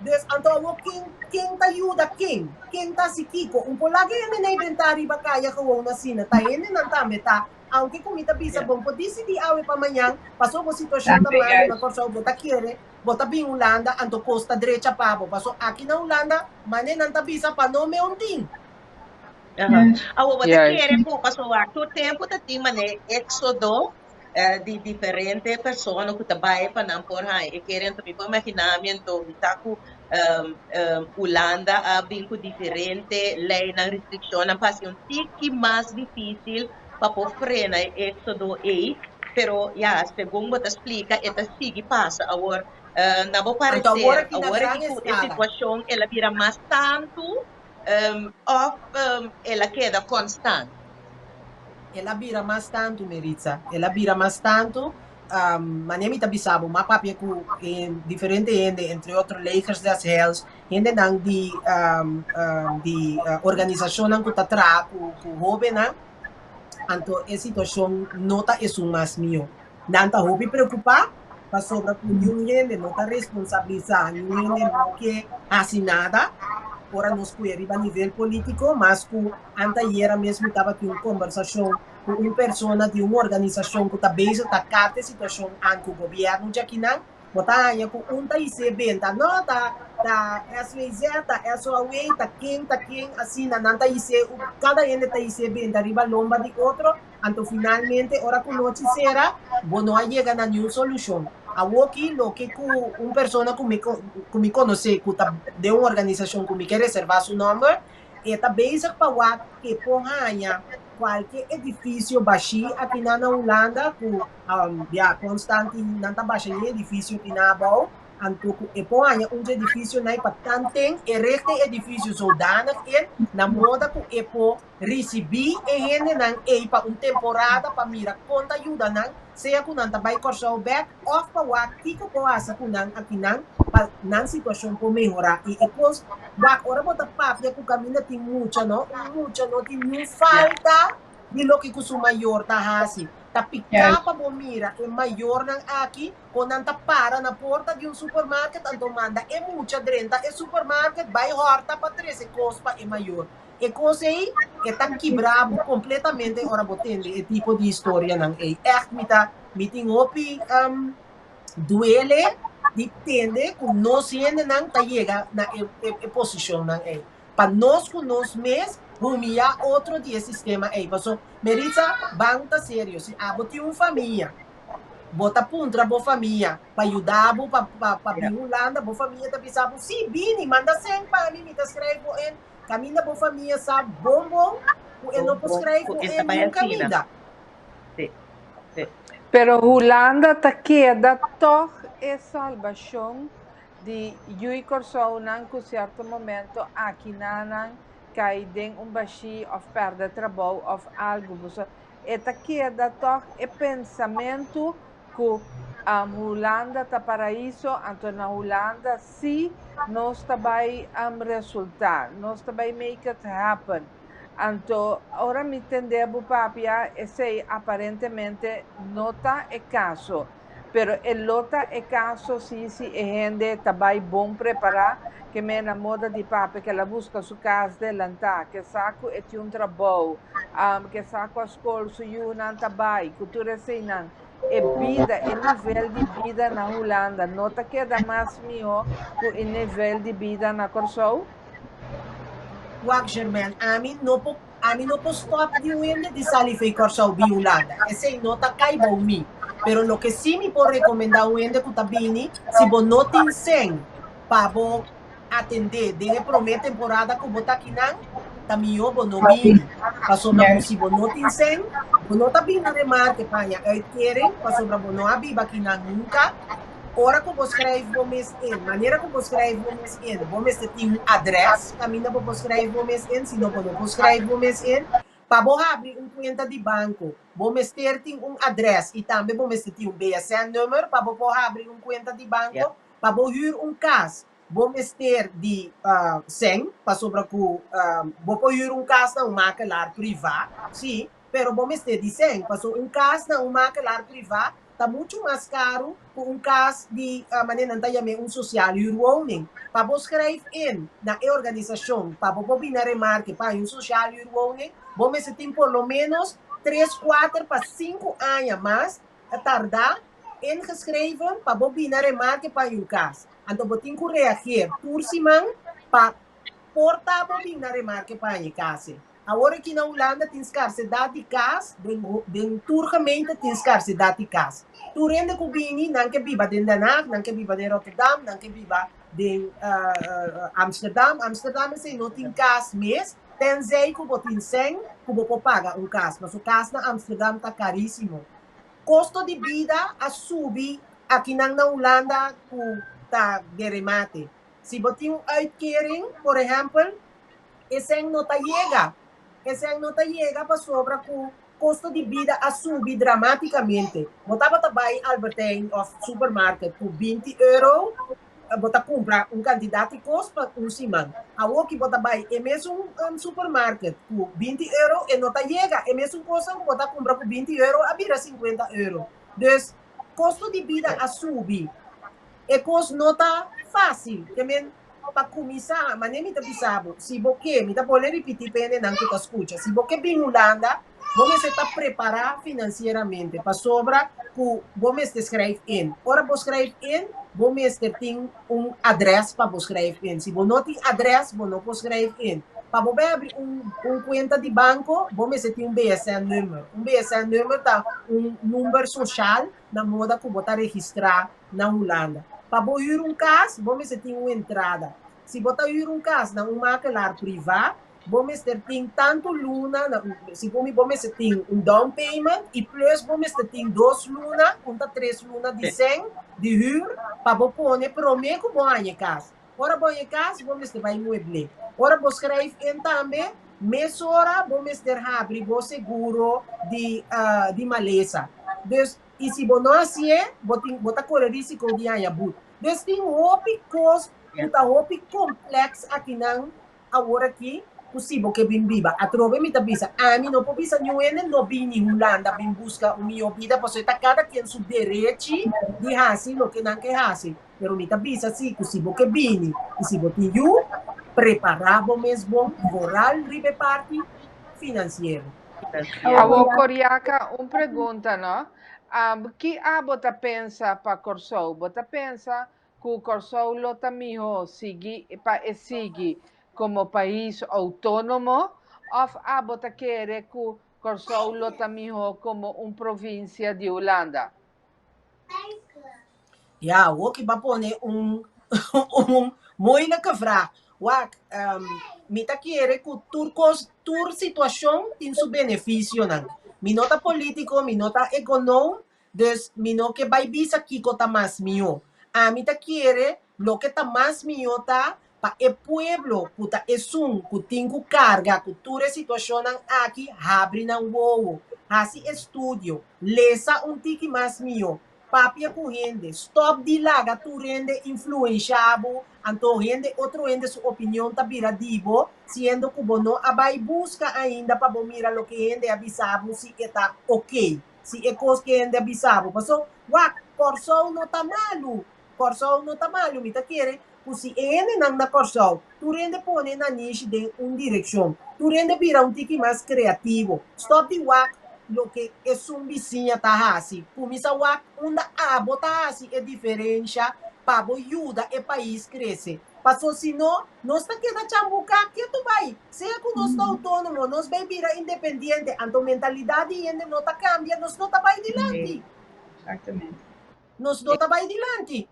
Dus anto awor ken ken ta yuda ken? Ken ta hasi kiko? Un por laga hende na inventá riba kaya gewoon asina. Ta hendenan tambe ta. Aunke ku mi ta bisa bon por disidí awe pa mañan, paso bo situashon ta malu na Kòrsou, bo ta kere bo ta bin Hulanda anto kos ta drecha pa bo. Paso aki na Hulanda manenan ta bisa pa no me un tin. Awor bo ta kere ku paso wak tur tempu ta tin mane éxodo di diferente persona ku ta bai pa nan por haña e kere. Anto mi por imaginá mi anto mi ta ku Hulanda a bin ku diferente leinan, restrikshonnan pa hasi un tiki mas difísil pa por frena e éxodo ei. Pero ya, segun bo ta splika e ta sigui pasa. Awor na bo Anto awor pareser, aki na awor gran aki ku e eskala. situashon el a bira mas tantu òf el a keda konstant? El a bira mas tantu, Meritza. El a bira mas tantu. Manera mi ta bisa bo, m'a papia ku diferente hende, entre otro Legers des Heils, hendenan di di organisashonnan ku ta traha ku ku hóbennan, anto e situashon no ta esun mas mihó. Nan ta hopi preokupá pasobra ku niun hende no ta responsabilisá, niun hende no ke hasi nada. Ora nos pui riba nivel polítiko, mas ku antayera mes mi tabatin un kombersashon ku un persona di un organisashon ku ta bezig ta kap e situashon an ku gobièrnu djakinan, bo ta haña ku un ta isé benta, no ta ta SWZ, ta SOAW, ta ken ta ken, asina nan ta isé, kada hende ta isé benta riba lomba di otro. Anto finalmente ora ku nochi sera, bo no a yega na niun solushon. Awoki loke ku un persona ku mi ku mi konosé ku ta den un organisashon ku mi ke reservá su nòmber, e ta bezig pa wak ke por haña kualke edifisio bashí akinan na Hulanda ku ya konstant nan ta basha e edifisio kinan abou. Anto ku e por haña un dje edifisionan pa tanten e richt e edifisio zodanig in na moda ku e por Risibí e hendenan ei pa un temporada pa mira kon ta yuda nan, sea ku nan ta bai Kòrsou bèk òf pa wak kiko por hasi ku nan akinan pa nan situashon por mehorá. I e kos, wak ora bo ta papia ku kaminda tin mucha no, un mucha no tin niun falta di loke ku su mayor ta hasi. Ta piká pa bo mira e mayornan aki kon nan ta para na porta di un supermarket anto manda e mucha drenta e supermarket bai hòrta pa trese kos pa e mayor. E kos ei, e ta kibra bo kompletamente ora bo tende e tipo di historianan ei. Ègt mi ta, mi tin hopi duele di tende ku nos hendenan ta yega na e e posishonnan ei. Pa nos ku nos mes humiyá otro di e sistema ei. Paso, Meritza, ban ta serio, si abo tin un famia, bo ta puntra bo famia pa yuda bo pa pa pa bin Hulanda, bo famia ta bisa bo, si, bini, manda sèn pa mi, mi ta skrijf bo in. Kaminda bo famia sa bon bon ku e no por skrijf ku e niun kaminda. Pero Hulanda ta keda tog e salbashon di yui Kòrsounan ku sierto momento akinanan kai den un bashí òf pèrdè trabou òf algu. Boso e ta keda tog e pensamentu ku Hulanda ta paraiso, anto na Hulanda sí nos ta bai resultá, nos ta bai make it happen. Anto ora mi tende bo papia esei aparentemente no ta e kaso, pero e lo ta e kaso sí si e hende ta bai bon prepará, ke men na moda di papia ke el a buska su kas delantá, ke sa ku e tin un trabou, ke sa ku a skol su yunan ta bai, ku tur eseinan. E bida, e nivel di bida na Hulanda no ta keda mas mihó ku e nivel di bida na Kòrsou? Wak Germain, ami no por ami no por stòp di un hende di sali fei Kòrsou bin Hulanda. Esei no ta kai bou mi. Pero loke sí mi por rekomendá un hende ku ta bini, si bo no tin sèn pa bo atendé den e promé temporada ku bo ta akinan, ta mihó bo no bini. Pasobra ku si bo no tin sèn, bo no ta bini remarke pa haña uitkering, pasobra bo no a biba akinan nunka. Ora ku bo skrijf bo mes in, manera ku bo skrijf bo mes in, bo mester tin un adrès kaminda bo por skrijf bo mes in, si no bo no por skrijf bo mes in. Pa bo habri un kuenta di banko, bo mester tin un adrès i tambe bo mester tin un BSN-nummer pa bo por habri un kuenta di banko. Pa bo hür un kas, bo mester di sèn, pasobra ku bo por hür un kas na un makelar privá, sí, pero bo mester di sèn, pasobra un kas na un makelar privá ta muchu mas karu ku un kas di manera nan ta yam'é un sociale huurwoning. Pa bo schrijf in na e organisashon pa bo por bini na remarke pa haña un sociale huurwoning, bo mester tin por lo menos tres, kuater pa sinku aña mas tardá ingeschreven pa bo bini na remarke pa haña un kas. Anto bo tin ku reageer tur siman pa por ta bo bini na remarke pa haña e kas. Awor aki na Hulanda tin skarsedat di kas, den den tur gemeente tin skarsedat di kas. Tur hende ku bini, nan ke biba den Den Haag, nan ke biba den Rotterdam, nan ke biba den Amsterdam. Amsterdam esei no tin kas mes, tenzij ku bo tin sèn ku bo por paga un kas. Pasobra kas na Amsterdam ta karísimo. Kosto di bida a subi akinan na Hulanda ku ta de remate. Si bo tin un uitkering, por ehèmpel, Esei no ta yega. Esei no ta yega pasobra ku kosto di bida a subi dramatikamente. Bo tabata bai Albert Heijn òf supermarket ku binti euro, bo ta kumpra un kantidat di kos pa un siman. Awor ki bo ta bai e mesun supermarket ku binti euro, e no ta yega. E mesun kosnan ku bo ta kumpra ku binti euro a bira sinkuenta euro. Dus, kosto di bida a subi. E kos no ta fásil. Ke men, pa kuminsá, manera mi ta bisa bo, si bo ke, mi ta bolbe ripití pa hendenan ku ta skucha, si bo ke bin Hulanda, bo mester ta prepará finansieramente, pasobra ku bo mester skrijf in. Ora bo skrijf in, bo mester tin un adrès pa bo skrijf in. Si bo no tin adrès, bo no por skrijf in. Pa bo bai abri un un kuenta di banko, bo mester tin un BSN-nummer. Un BSN-nummer ta un number soshal na moda ku bo ta registrá na Hulanda. Pa bo hür un kas, bo mester tin un entrada. Si bo ta hür un kas na un makelaar privá, bo mester tin tantu luna, na, segun mi bo mester tin un down payment i plus bo mester tin dos luna, un ta tres luna di sèn di hür pa bo pone promé ku bo haña e kas. Ora bo haña e kas, bo mester bai muebl'é. Ora bo skrijf in tambe, mesora bo mester habri bo seguro di, di malesa. Dus, I si bo no hasié, bo tin, bo ta kore risiko di haña but. Dus tin hopi kos ku ta hopi kompleks akinan awor aki ku si bo ke bin biba. Atrobe mi ta bisa, ami no por bisa niun hende no bini Hulanda bin buska un mihó bida pasobra e ta kada ken su derechi di hasi loke nan ke hasi. Pero mi ta bisa si ku si bo ke bini i si bo tin yu, prepará bo mes bon vooral riba e parti finansiero. Awor Coriaca, un pregunta no. Um, ki abo ta pensa pa Kòrsou? Bo ta pensa ku Kòrsou lo ta mihó sigui pa e sigui komo pais outónomo òf abo ta kere ku Kòrsou lo ta mihó komo un provinsia di Hulanda? Ja, awor ki bo a pone un un moeilijke vraag. Wak, um, mi ta kere ku tur kos, tur situashon tin su benefisionan. Mi no ta polítiko, mi no ta ekonoom, dus mi no ke bai bisa kiko ta mas mihó. Ami ta kere loke ta mas mihó ta pa e pueblo ku ta esun ku tin ku karga ku tur e situashonnan aki habri nan wowo, hasi estudio, lesa un tiki mas mihó, papia ku hende, stòp di laga tur hende influensha bo, anto hende otro hende su opinion ta bira di bo, siendo ku bo no a bai buska ainda pa bo mira loke hende a bisa bo si e ta oke, si e kos ku hende a bisa bo. Paso, wak, Kòrsou no ta malu, Kòrsou no ta malu, mi ta kere ku si e hendenan na Kòrsou tur hende pone nanishi den un direkshon, tur hende bira un tiki mas kreativo, stòp di wak loke esun bisiña ta hasi, kuminsá wak unda abo ta hasi e diferensha pa bo yuda e pais krese. Paso si no, nos ta keda chambuká ketu bai. Sea ku nos ta outónomo, nos bai bira independiente, anto mentalidat di hende no ta kambia, nos no ta bai dilanti. Nos no ta bai dilanti.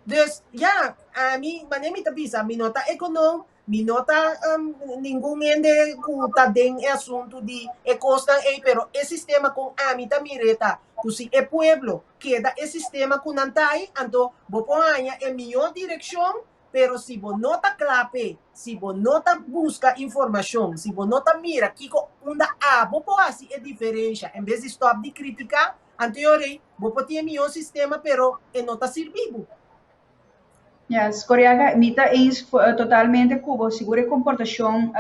Dus, ya, ami, manera mi ta bisa, mi no ta ekonoom, mi no ta um, ningun hende ku ta den e asuntu di e kosnan ei, pero e sistema kon ami ta mir'é ta ku si e pueblo keda e sistema ku nan ta ei, anto bo por haña e mihó direkshon, pero si bo no ta kla p'e, si bo no ta buska informashon, si bo no ta mira kiko unda abo por hasi e diferensha, en bes di stòp di kritiká, Anto yo rei, bo por tin e mihó sistema pero e no ta sirbi bo. Yes, Coriaga, mi ta eens totalmente ku bo. Sigur e komportashon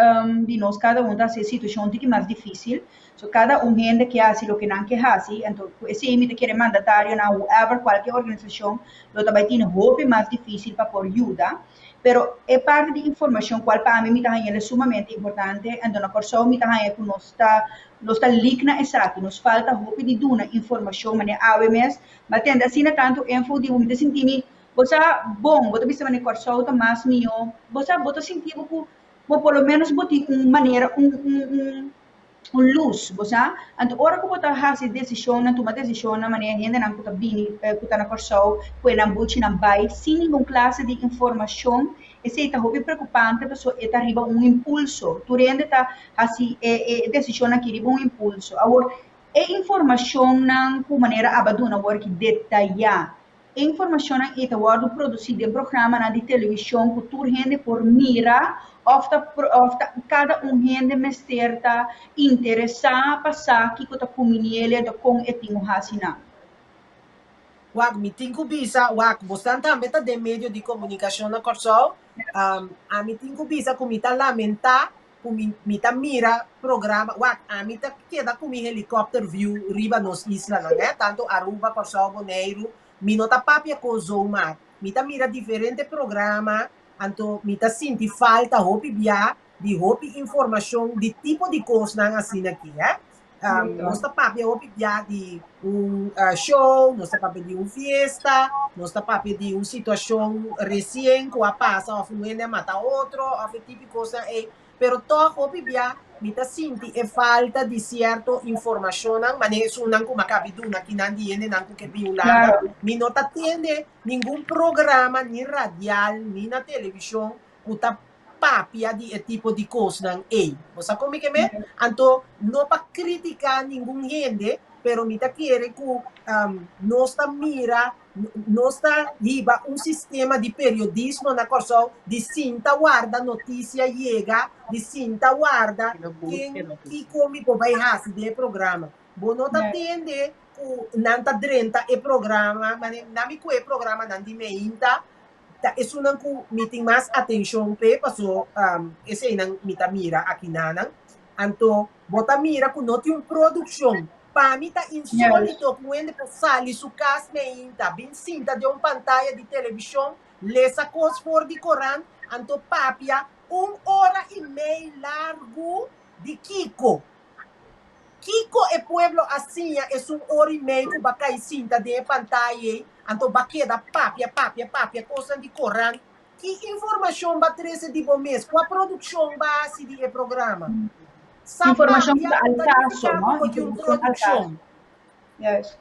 di nos kada un ta hasi e situashon tiki mas difísil. So kada un hende ke hasi loke nan ke hasi, anto ku esei mi ta kere mandatarionan, whoever, kualke organisashon lo ta bai tene hopi mas difísil pa por yuda. Pero e parti di informashon kual pa ami mi ta haña el sumamente importante, anto na Kòrsou mi ta haña ku nos ta nos ta lik na esaki, nos falta hopi di duna informashon manera awe mes, mi a tende asina tantu info di bo mi ta sinti mi Bo sa bon, bo ta bisa manera Kòrsou ta mas mihó. Bo sa, bo ta sinti bo ku bo por lo ménos bo tin un manera, un un un un lus, bo sa. Anto ora ku bo ta hasi desishonnan, tuma desishonnan manera hendenan ku ta bini ku ta na Kòrsou, kue nan buchinan bai sin ningun klase di informashon, esei ta hopi preokupante pasobra e ta riba un impulso. Tur hende ta hasi e e desishonnan aki riba un impulso. Awor, e informashonnan ku manera aba duna awor aki detayá, E informashonnan ei ta wòrdu produsí den programanan di televishon ku tur hende por mira òf ta òf ta kada un hende mester ta interesá pa sa kiko ta kuminiel anto kon e tin ku hasi nan. Wak, mi tin ku bisa, wak, bosnan tambe ta den medio di komunikashon na Kòrsou. Ami tin ku bisa ku mi ta lamentá ku mi mi ta mira programa wak ami ta keda ku mi helicopter view riba nos islanan eh tanto Aruba, Kòrsou, Boneiru mi no ta papia ko zomaar mi ta mira diferente programa anto mi ta sinti falta hopi bia di hopi informashon di tipo di kosnan asina aki eh nos ta papia hopi bia di un show nos ta papia di un fiesta nos ta papia di un situashon resien ku a pasa òf un hende a mata otro òf e tipo kosnan ei pero tòg hopi bia mi ta sinti e falta di sierto informashonnan manera esunnan ku mi a kabi duna kinan di hendenan ku ke bin Hulanda mi no ta tende ningun programa ni radial ni na televishon ku ta papia di e tipo di kosnan ei. Bo sa kon mi ke me? Anto no pa kritiká ningun hende, pero mi ta kere ku nos ta mira, nos ta hiba un sistema di periodismo na Kòrsou di sinta warda notisia yega, di sinta warda ken kiko mi por bai hasi den e programa. Bo no ta tende ku nan ta drenta e programa, nan mi ku e programanan di meinta Ta esunnan ku mi tin mas atenshon p'e, paso eseinan mi ta mira akinanan. Anto bo ta mira ku no tin un produkshon. Pa mi ta insólito ku un hende por sali su kas meinta, bin sinta den un pantaya di televishon, lesa kos for di korant, anto papia un ora i mei largu di kiko. Kiko e pueblo a siña esun ora i mei ku ba kai sinta den e pantaya ei, anto ba keda papia, papia, papia kosnan di korant? Ki informashon ba trese di bo mes? Kua produkshon ba hasi di e programa? Sa Informashon papia ta al no ta kaso, nifiká no? ku bo tin un Informashon al kaso. produkshon. Juist.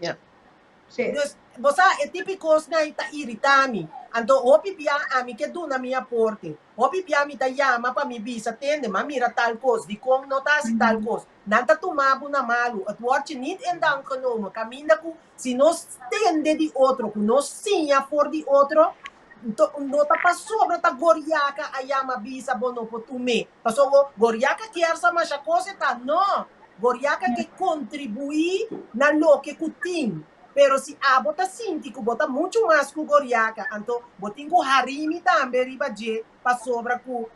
Ja. Sí. Dus, bo sa, e tipo kosnan ei ta iritá mi. Anto hopi bia ami ke duna mi aporte. Hopi bia mi ta yama pa mi bisa, Tende, m'a mira tal kos, dikon no ta hasi tal kos? Nan ta tuma bo na malu. Het wordt je niet in dank genomen. Kaminda ku si nos tende di otro, ku nos siña for di otro, nto no ta pasobra ta Goriaka a yama bisa bo no por tum'é. Pasobra Goriaka kier sa masha kos e ta? No! Goriaka ke kontribuí na loke ku tin. Pero si abo ta sinti ku bo ta muchu mas ku Goriaka, anto bo tin ku harimi tambe riba dje pasobra ku,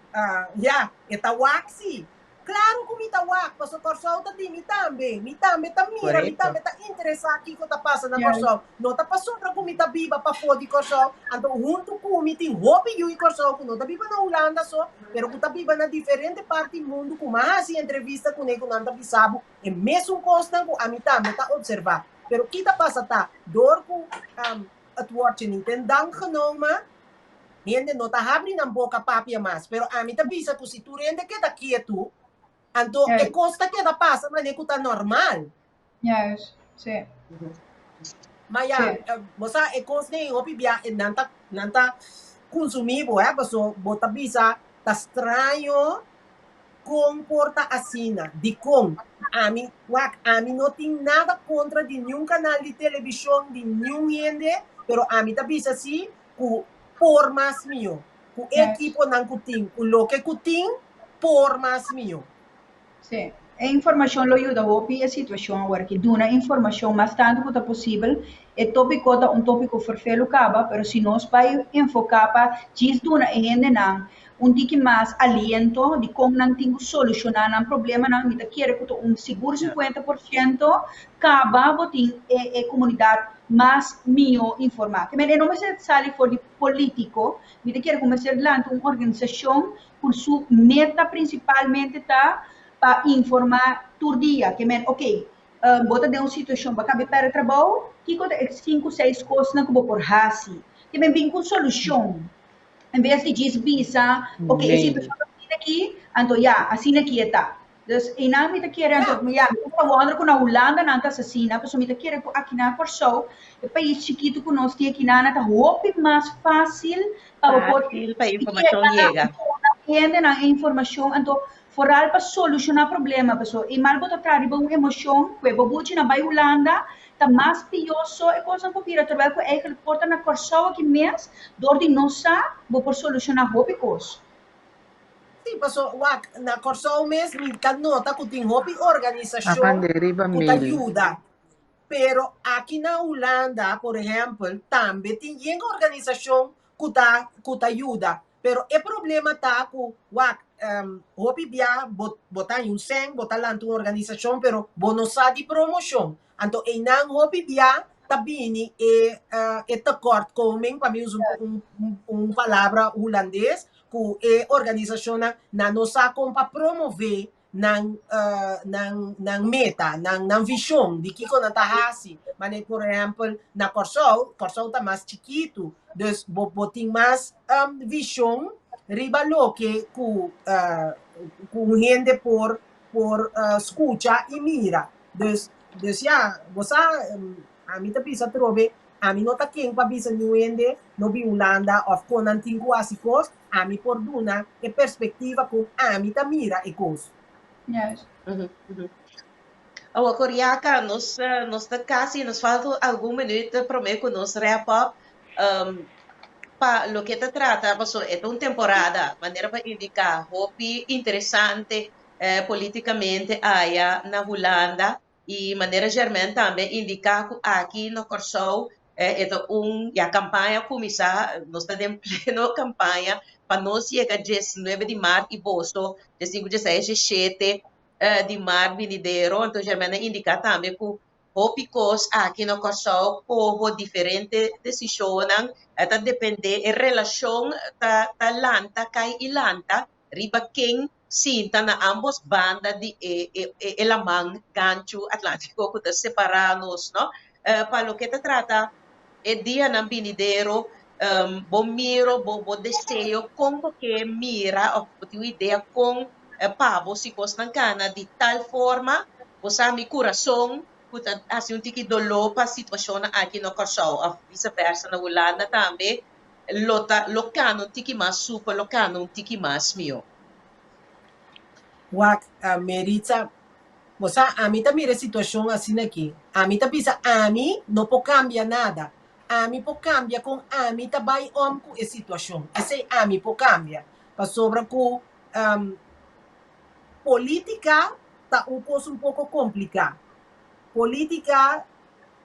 ya, e ta wak si. Klaru ku mi ta wak, pasobra Kòrsou ta di mi tambe. Mi tambe ta mira, mi tambe ta interesá kiko ta pasa na Kòrsou. No ta pasobra ku mi ta biba pafó di Kòrsou, anto huntu ku mi tin hopi yu di Kòrsou ku no ta biba na Hulanda so, pero ku ta biba na diferente parti mundu ku mi a hasi entrevista kuné ku nan ta bisa bo e mesun kosnan ku ami tambe ta opservá. Pero ki ta pasa ta, dor ku het wordt je niet in dank genomen, Hende no ta habri nan boka papia mas, pero ami ta bisa ku si tur hende keda kietu, anto e kos ta keda pasa manera ku ta normal. Juist, sí. Ma ya, bo sa e kos den hopi bia nan ta nan ta kunsumí bo, eh, paso bo ta bisa ta straño kon por ta asina, dikon? Ami, wak, ami no tin nada kontra di niun kanal di televishon, di niun hende, pero ami ta bisa si ku por mas mihó, ku e ekiponan ku tin, ku loke ku tin, por mas mihó. Sí. E informashon lo yuda hopi e situashon awor ki duna informashon mas tantu ku ta posibel. E tópiko ta un tópiko ferfelu kaba, pero si nos bai enfoká pa djis duna e hendenan un tiki mas aliento di kon nan tin ku solushoná nan problemanan, mi ta kere ku ta un sigur 50% kaba bo tin e e komunidat mas mihó informá. Ke men e no mester sali for di polítiko, mi ta kere ku mester lanta un organisashon ku su meta prinsipalmente ta pa informá tur dia. Ke men, oke, bo ta den un situashon, bo a kaba di pèrdè trabou, kiko ta e sinku, seis kosnan ku bo por hasi? Ke men bin ku un solushon. En bes di djis bisa, oke, e situashon ta asina aki, anto ya, asina aki e ta. Dus einan mi ta kere, anto ya, mi ta wonder ku na Hulanda nan ta asina, pasobra mi ta kere ku aki na Kòrsou, e pais chikitu ku nos tin aki nan, ta hopi mas fásil pa bo por Fásil pa informashon yega. Hendenan e informashon, anto foral pa solushoná problema, pasobra e mal bo ta traha riba un emoshon ku e bo buchi nan bai Hulanda, ta mas pió so e kosnan por bira, terwijl ku eigenlijk por ta na Kòrsou aki mes, dor di nos sa, bo por solushoná hopi kos. Sí, paso wak, na Kòrsou mes mi ta nota ku tin hopi organisashon ku ta yuda. Pero aki na Hulanda, por ehèmpel, tambe tin yen organisashon ku ta ku ta yuda. Pero e problema ta ku wak, hopi bia bo bo ta haña un sèn, bo ta lanta un organisashon, pero bo no sa di promoshon. Anto einan hopi bia ta bini e e tekortkoming, pa mi usa un un palabra hulandes, ku e organisashonnan nan no sa kon pa promové nan nan nan meta, nan nan vishon di kiko nan ta hasi. Manera por ehèmpel na Kòrsou, Kòrsou ta mas chikitu, dus bo bo tin mas vishon riba loke ku ku un hende por por skucha i mira. Dus dus ya, bo sa ami ta bisa atrobe Ami no ta ken pa bisa niun hende no bin Hulanda of kon nan tin ku hasi kos, ami por duna e perspektiva kon ami ta mira e kos. Juist. Awo Coriaca, nos nos ta casi, nos falta algun minuut prome cu nos wrap up. Pa loke ta trata, paso e ta un temporada, manera pa indica, hopi interesante politicamente aya na Hulanda. I manera Germain tambe a indiká ku aki na Kòrsou e ta un ya kampaña a kuminsá, nos ta den pleno kampaña pa nos yega diesnuebe di mart i boso diesinku, dieseis, diesshete di mart binidero. Anto Germain a indiká tambe ku hopi kos aki na Kòrsou koho diferente desishonnan ta dependé e relashon ta ta lanta kai i lanta riba ken sinta na ambos banda di e e laman ganchu Atlántico ku ta separá nos, no? Pa loke ta trata e dianan binidero, bo miro, bo bo deseo kon bo ke mira òf bo tin un idea kon pa bo si kosnan kana di tal forma bo sa mi kurason ku ta hasi un tiki doló pa situashonnan aki na Kòrsou òf vise vèrsa na Hulanda tambe lo ta lo kana un tiki mas super, lo kana un tiki mas mihó. Wak, Meritza, bo sa ami ta mira e situashon asina aki. Ami ta bisa ami no por kambia nada. Ami por kambia kon ami ta bai om ku e situashon. Esei ami por kambia. Pasobra ku politika ta un kos un poko kompliká. Politika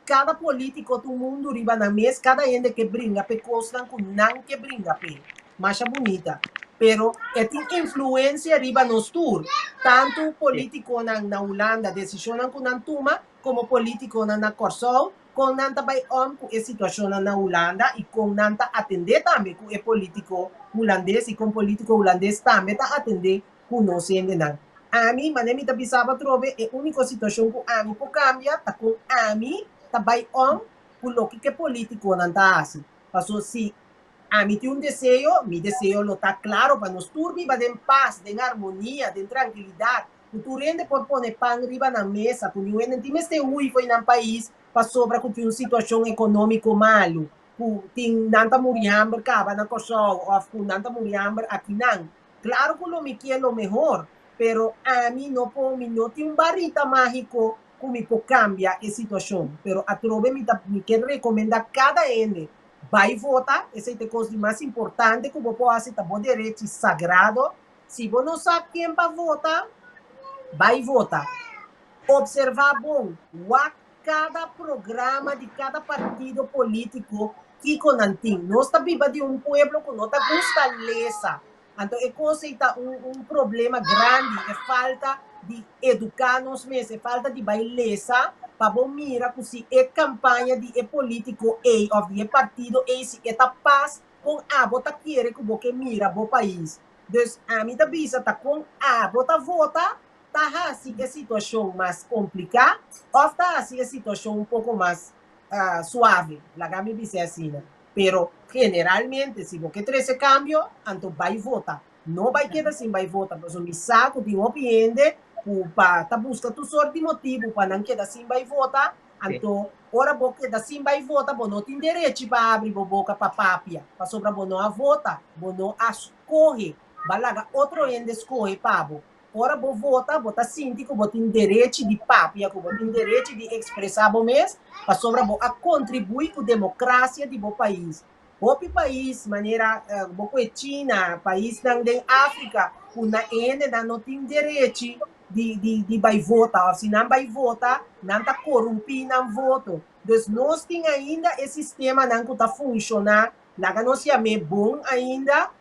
Kada polítiko ta un mundu riba nan mes, kada hende ke bringa p'e kosnan ku nan ke bringa p'e. Masha bunita. Pero e tin influensia riba nos tur, tantu polítikonan na Hulanda, desishonnan ku nan tuma, komo polítikonan na Kòrsou, kon nan ta bai òm ku e situashonnan na Hulanda i kon nan ta atendé tambe ku e polítiko hulandes i kon polítiko hulandes tambe ta atendé ku nos hendenan. Ami, manera mi ta bisa bo atrobe, e úniko situashon ku ami por kambia ta kon ami ta bai òm ku loke ku e polítikonan ta hasi. Paso si ami tin un deseo, mi deseo lo ta klaro pa nos tur biba den pas, den armonia, den trankilidat, ku tur hende por pone pan riba nan mesa, ku niun hende no tin mester hui fo'i nan pais pasobra ku tin un situashon ekonómiko malu, ku tin nan ta muri hamber kaba na Kòrsou òf ku nan ta muri hamber akinan. Claro cu lo mi kier lo mehor, pero ami no por, mi no tin un barita magico cu mi por cambia e situacion. Pero atrobe mi ta, mi kier recomenda cada hende, bay vota, esey ta e cos di mas importante cu bo por haci, ta bo derechi sagrado. Si bo no sa ken pa vota, Bai vota. Observá bon, wak kada programa di kada partido polítiko kiko nan tin. Nos ta biba di un pueblo ku no ta gusta lesa. Anto e kos ei ta un un problema grandi, e falta di eduká nos mes, e falta di bai lesa pa bo mira ku si e kampaña di e polítiko ei òf di e partido ei si e ta pas kon abo ta kere ku bo ke mira bo pais. Dus ami ta bisa ta kon abo ta vota ta hasi e situashon mas kompliká òf ta hasi e situashon un poko mas suave, laga mi bis'é asina. Pero generalmente si bo ke trese kambio, anto bai vota. No bai keda sin bai vota, pasobra mi sa ku tin hopi hende ku pa ta buska tur sort di motibu pa nan keda sin bai vota, anto ora bo keda sin bai vota bo no tin derechi pa abri bo boka pa papia, pasobra bo no a vota, bo no a skohe, ba laga otro hende skohe pa bo. Ora bo vota, bo ta sinti ku bo tin derechi di papia, ku bo tin derechi di ekspresá bo mes, pasobra bo a kontribuí ku demokrasia di bo pais. Hopi pais, manera bo koe China, paisnan den Afrika, ku na e hendenan no tin derechi di di di bai vota, òf si nan bai vota, nan ta korumpí nan voto. Dus nos tin ainda e sistemanan ku ta funshoná, laga nos yam'é bon ainda,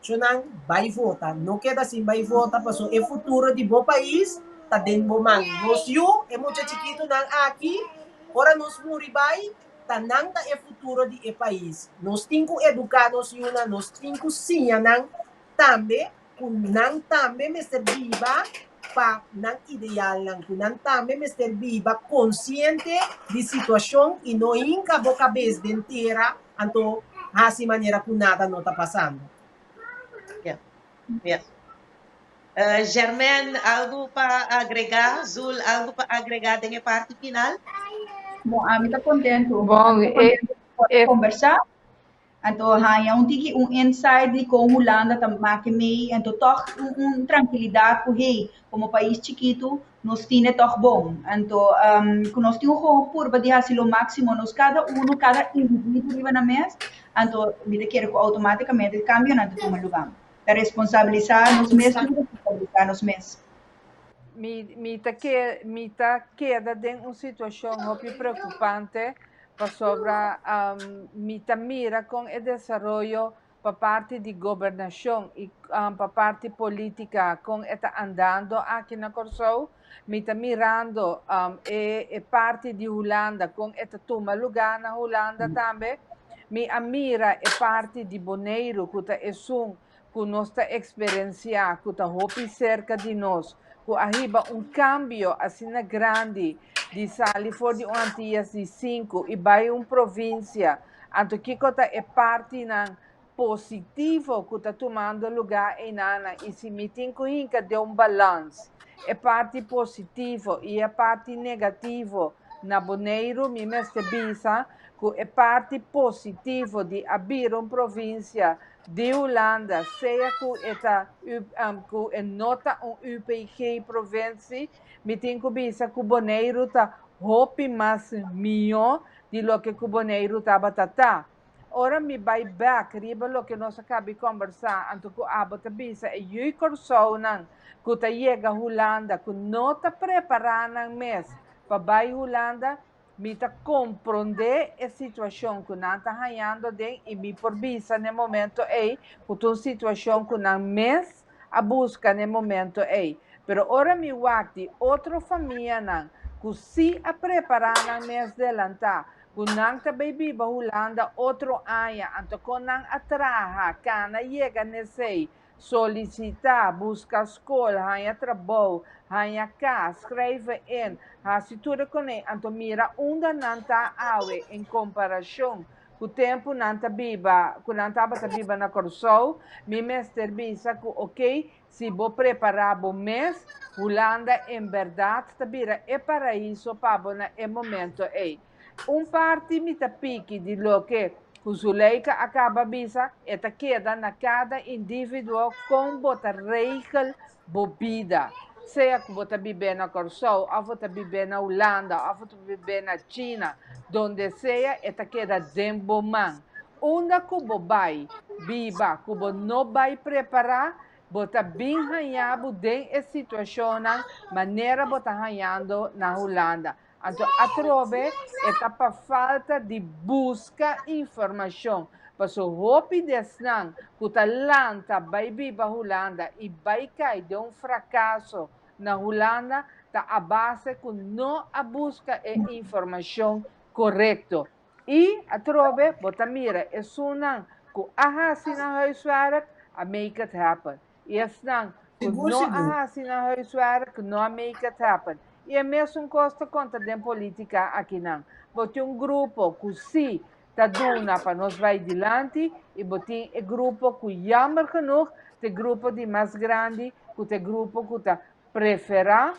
Chonan, bai vota. No keda sin bai vota paso e futuro di bo pais ta den bo man. Nos yu, e mucha chikitunan aki, ora nos muri bai, ta nan ta e futuro di e pais. Nos tin ku eduká nos yunan, nos tin ku siña nan tambe ku nan tambe mester biba pa nan idealnan, ku nan tambe mester biba konsiente di situashon i no hinka bo kabes den tera Anto hasi manera ku nada no ta pasando. Ya, ya. Germaine, algu pa agregá? Zul, algu pa agregá den e parti final? Bon, ami ta kontentu. Bon, e, e. Kombersá. Anto haña un tiki un insight di kon Hulanda ta make mei. Anto tòg un, un trankilidat ku hey, komo pais chikitu nos tine tòg bon. Anto ku nos tin un hopi purba di hasi lo máksimo nos kada uno, kada individuo riba nan mes, anto mi ta kere ku outomátikamente kambionan ta tuma lugá. Ta responsabilisá nos mes, tur responsabilisá nos mes. Mi, mi ta ke, mi ta keda den un situashon hopi preokupante pasobra mi ta mira kon e desaroyo pa parti di gobernashon i pa parti polítika kon e ta andando aki na Kòrsou. Mi ta mirando e e parti di Hulanda kon e ta tuma lugá na Hulanda tambe. Mi a mira e parti di Boneiru ku ta esun ku nos ta eksperensiá ku ta hopi serka di nos, ku a hiba un kambio asina grandi di sali for di un Antillas di sinku i bai un provinsia. Anto kiko ta e partinan positivo ku ta tumando lugá einanan i si mi tin ku hinka den un balans e parti positivo i e parti negativo na Boneiru mi mester bisa ku e parti positivo di a bira un provinsia di Hulanda sea ku e ta ku e no ta un UPG provinsie mi tin ku bisa ku Boneiru ta hopi mas mihó di loke ku Boneiru tabata ta. Ora mi bai bèk riba loke nos a kabi kòmbersá, anto ku abo ta bisa e yui Kòrsounan ku ta yega Hulanda ku no ta prepará nan mes pa bai Hulanda, mi ta komprondé e situashon ku nan ta hañando aden i mi por bisa na e momento ei ku ta un situashon ku nan mes a buska na e momento ei. Pero ora mi wak di otro famianan ku sí a prepará nan mes delantá, ku nan ta bay biba Hulanda otro aña, anto kon nan a traha, kana yega n'esei, solisitá, buska skol, haña trabou, haña kas, skrijven in, hasi tur e konei, anto mira unda nan ta awe en komparashon ku tempu nan ta biba, ku nan tabata biba na Kòrsou, mi mester bisa ku oké, si bo prepará bo mes, Hulanda en bèrdat ta bira e paraiso pa bo na e momento ei. Un parti mi ta piki di loke ku Zuleika a kaba bisa, e ta keda na kada individuo kon bo ta regel bo bida. Sea ku bo ta bib'é na Kòrsou òf bo ta bib'é na Hulanda òf bo ta bib'é na China, donde sea e ta keda den bo man. Unda ku bo bai biba ku bo no bai prepará, Bo ta bin haña bo den e situashonnan manera bo ta hañando na Hulanda. Anto atrobe e ta pa falta di buska informashon. Paso hopi di esnan ku ta lanta bai biba Hulanda i bai kai den un frakaso na Hulanda ta a base ku no a buska e informashon korekto. I atrobe bo ta mira esunnan ku a hasi nan huiswerk a make it happen. I esnan ku no a hasi nan huiswerk no a make it happen. I e mesun kos ta konta den politika akinan. Bo tin un grupo ku si ta duna pa nos bai dilanti i bo tin e grupo ku jammer genoeg ta e grupo di mas grandi ku ta e grupo ku ta preferá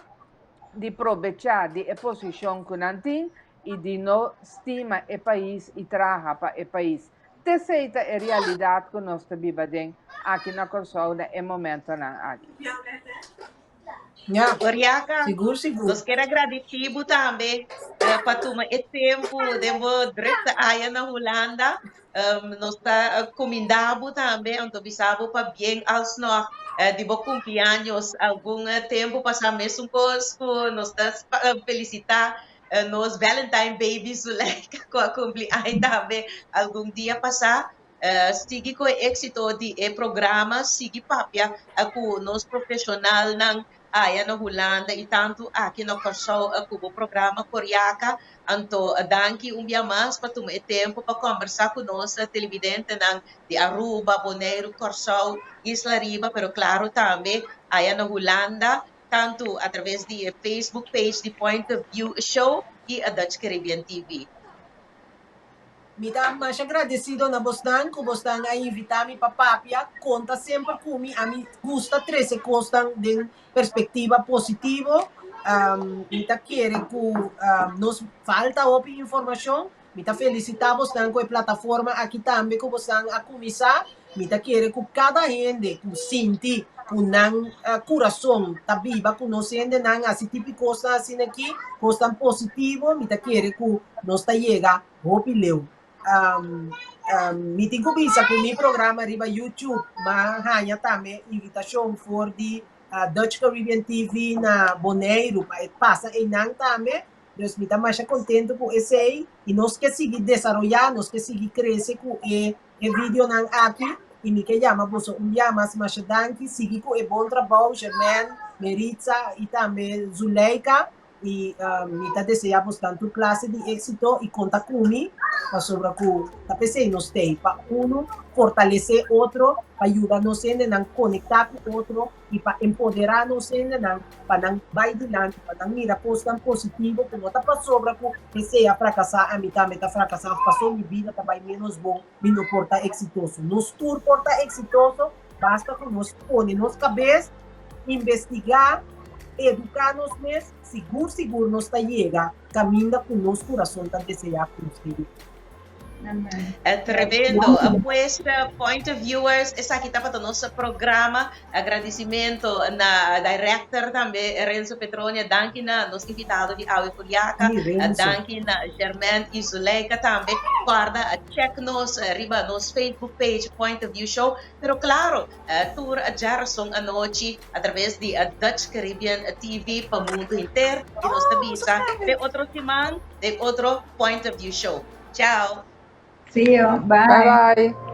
di probechá di e posishon ku nan tin i di no stima e pais i traha pa e pais. T'esei ta e realidat ku nos ta biba den aki na Kòrsou na e momentonan aki. Ja, Oriaka, sigur, sigur. nos kier a gradisí bo tambe pa tuma e tempu den bo drukte aya na Hulanda. Nos ta kumindá bo tambe, anto bisa bo pabien alsnog di bo kumpliaños. Algun tempu pasá mesun kos ku nos ta felisitá nos Valentine baby Zuleika ku a kumpli aña tambe algun dia pasá. Sigui ku e éksito di e programa, sigui papia ku nos profeshonalnan aya na Hulanda i tantu aki na Kòrsou ku bo programa Koriaka. Anto danki un bia mas pa tuma e tempu pa kòmbersá ku nos televidentenan di Aruba, Boneiru, Kòrsou, Isla Riba, pero klaro tambe aya na Hulanda. Tantu a traves di e Facebook page di Point of View Show i a Dutch Caribbean TV. Mi ta masha gradesido na bosnan ku bosnan a invitá mi pa papia. Konta semper ku mi, ami gusta trese kosnan den perspektiva positivo. Mi ta kere ku nos falta hopi informashon. Mi ta felisitá bosnan ku e plataforma aki tambe ku bosnan a kuminsá. Mi ta kere ku kada hende ku sinti ku nan kurason ta biba ku nos hendenan hasi tipi kosnan asina aki, kosnan positivo, mi ta kere ku nos ta yega hopi leu. Mi tin ku bisa ku mi programa riba YouTube m'a haña tambe invitashon for di Dutch Caribbean TV na Boneiru pa e pasa einan tambe. Dus mi ta masha kontentu ku esei i nos ke sigui desaroyá, nos ke sigui krese ku e e videonan aki i mi ke yama boso un bia mas masha danki. Sigui ku e bon trabou Germaine, Meritza i tambe Zuleika i mi ta deseá bosnan tur klase di éksito i konta ku mi pasobra ku ta p'esei nos t'ei pa unu fortalesé otro, pa yuda nos hendenan konektá ku otro. i pa empoderá nos hendenan pa nan bai dilanti, pa nan mira kosnan positivo ku no ta pasobra ku esei a frakasá, ami tambe ta frakasá òf paso mi bida ta bai ménos bon, mi no por ta eksitoso. Nos tur por ta eksitoso, basta ku nos pone nos kabes, investigá, eduká nos mes, sigur sigur nos ta yega kaminda ku nos kurason ta deseá ku nos ke yega. Tremendo. Pues, Point of Viewers, esaki tabata nos programa. Agradecimento na director tambe, Renzo Petronia. Danki na nos invitado di awe Curiaca. Danki na Germaine y Zuleika tambe. Corda check nos riba nos Facebook page Point of View Show. Pero claro, tur djarason anochi a traves di Dutch Caribbean TV pa mundo henter. Y nos ta bisa te otro siman den otro Point of View Show. Ciao. See you. Bye. Bye bye.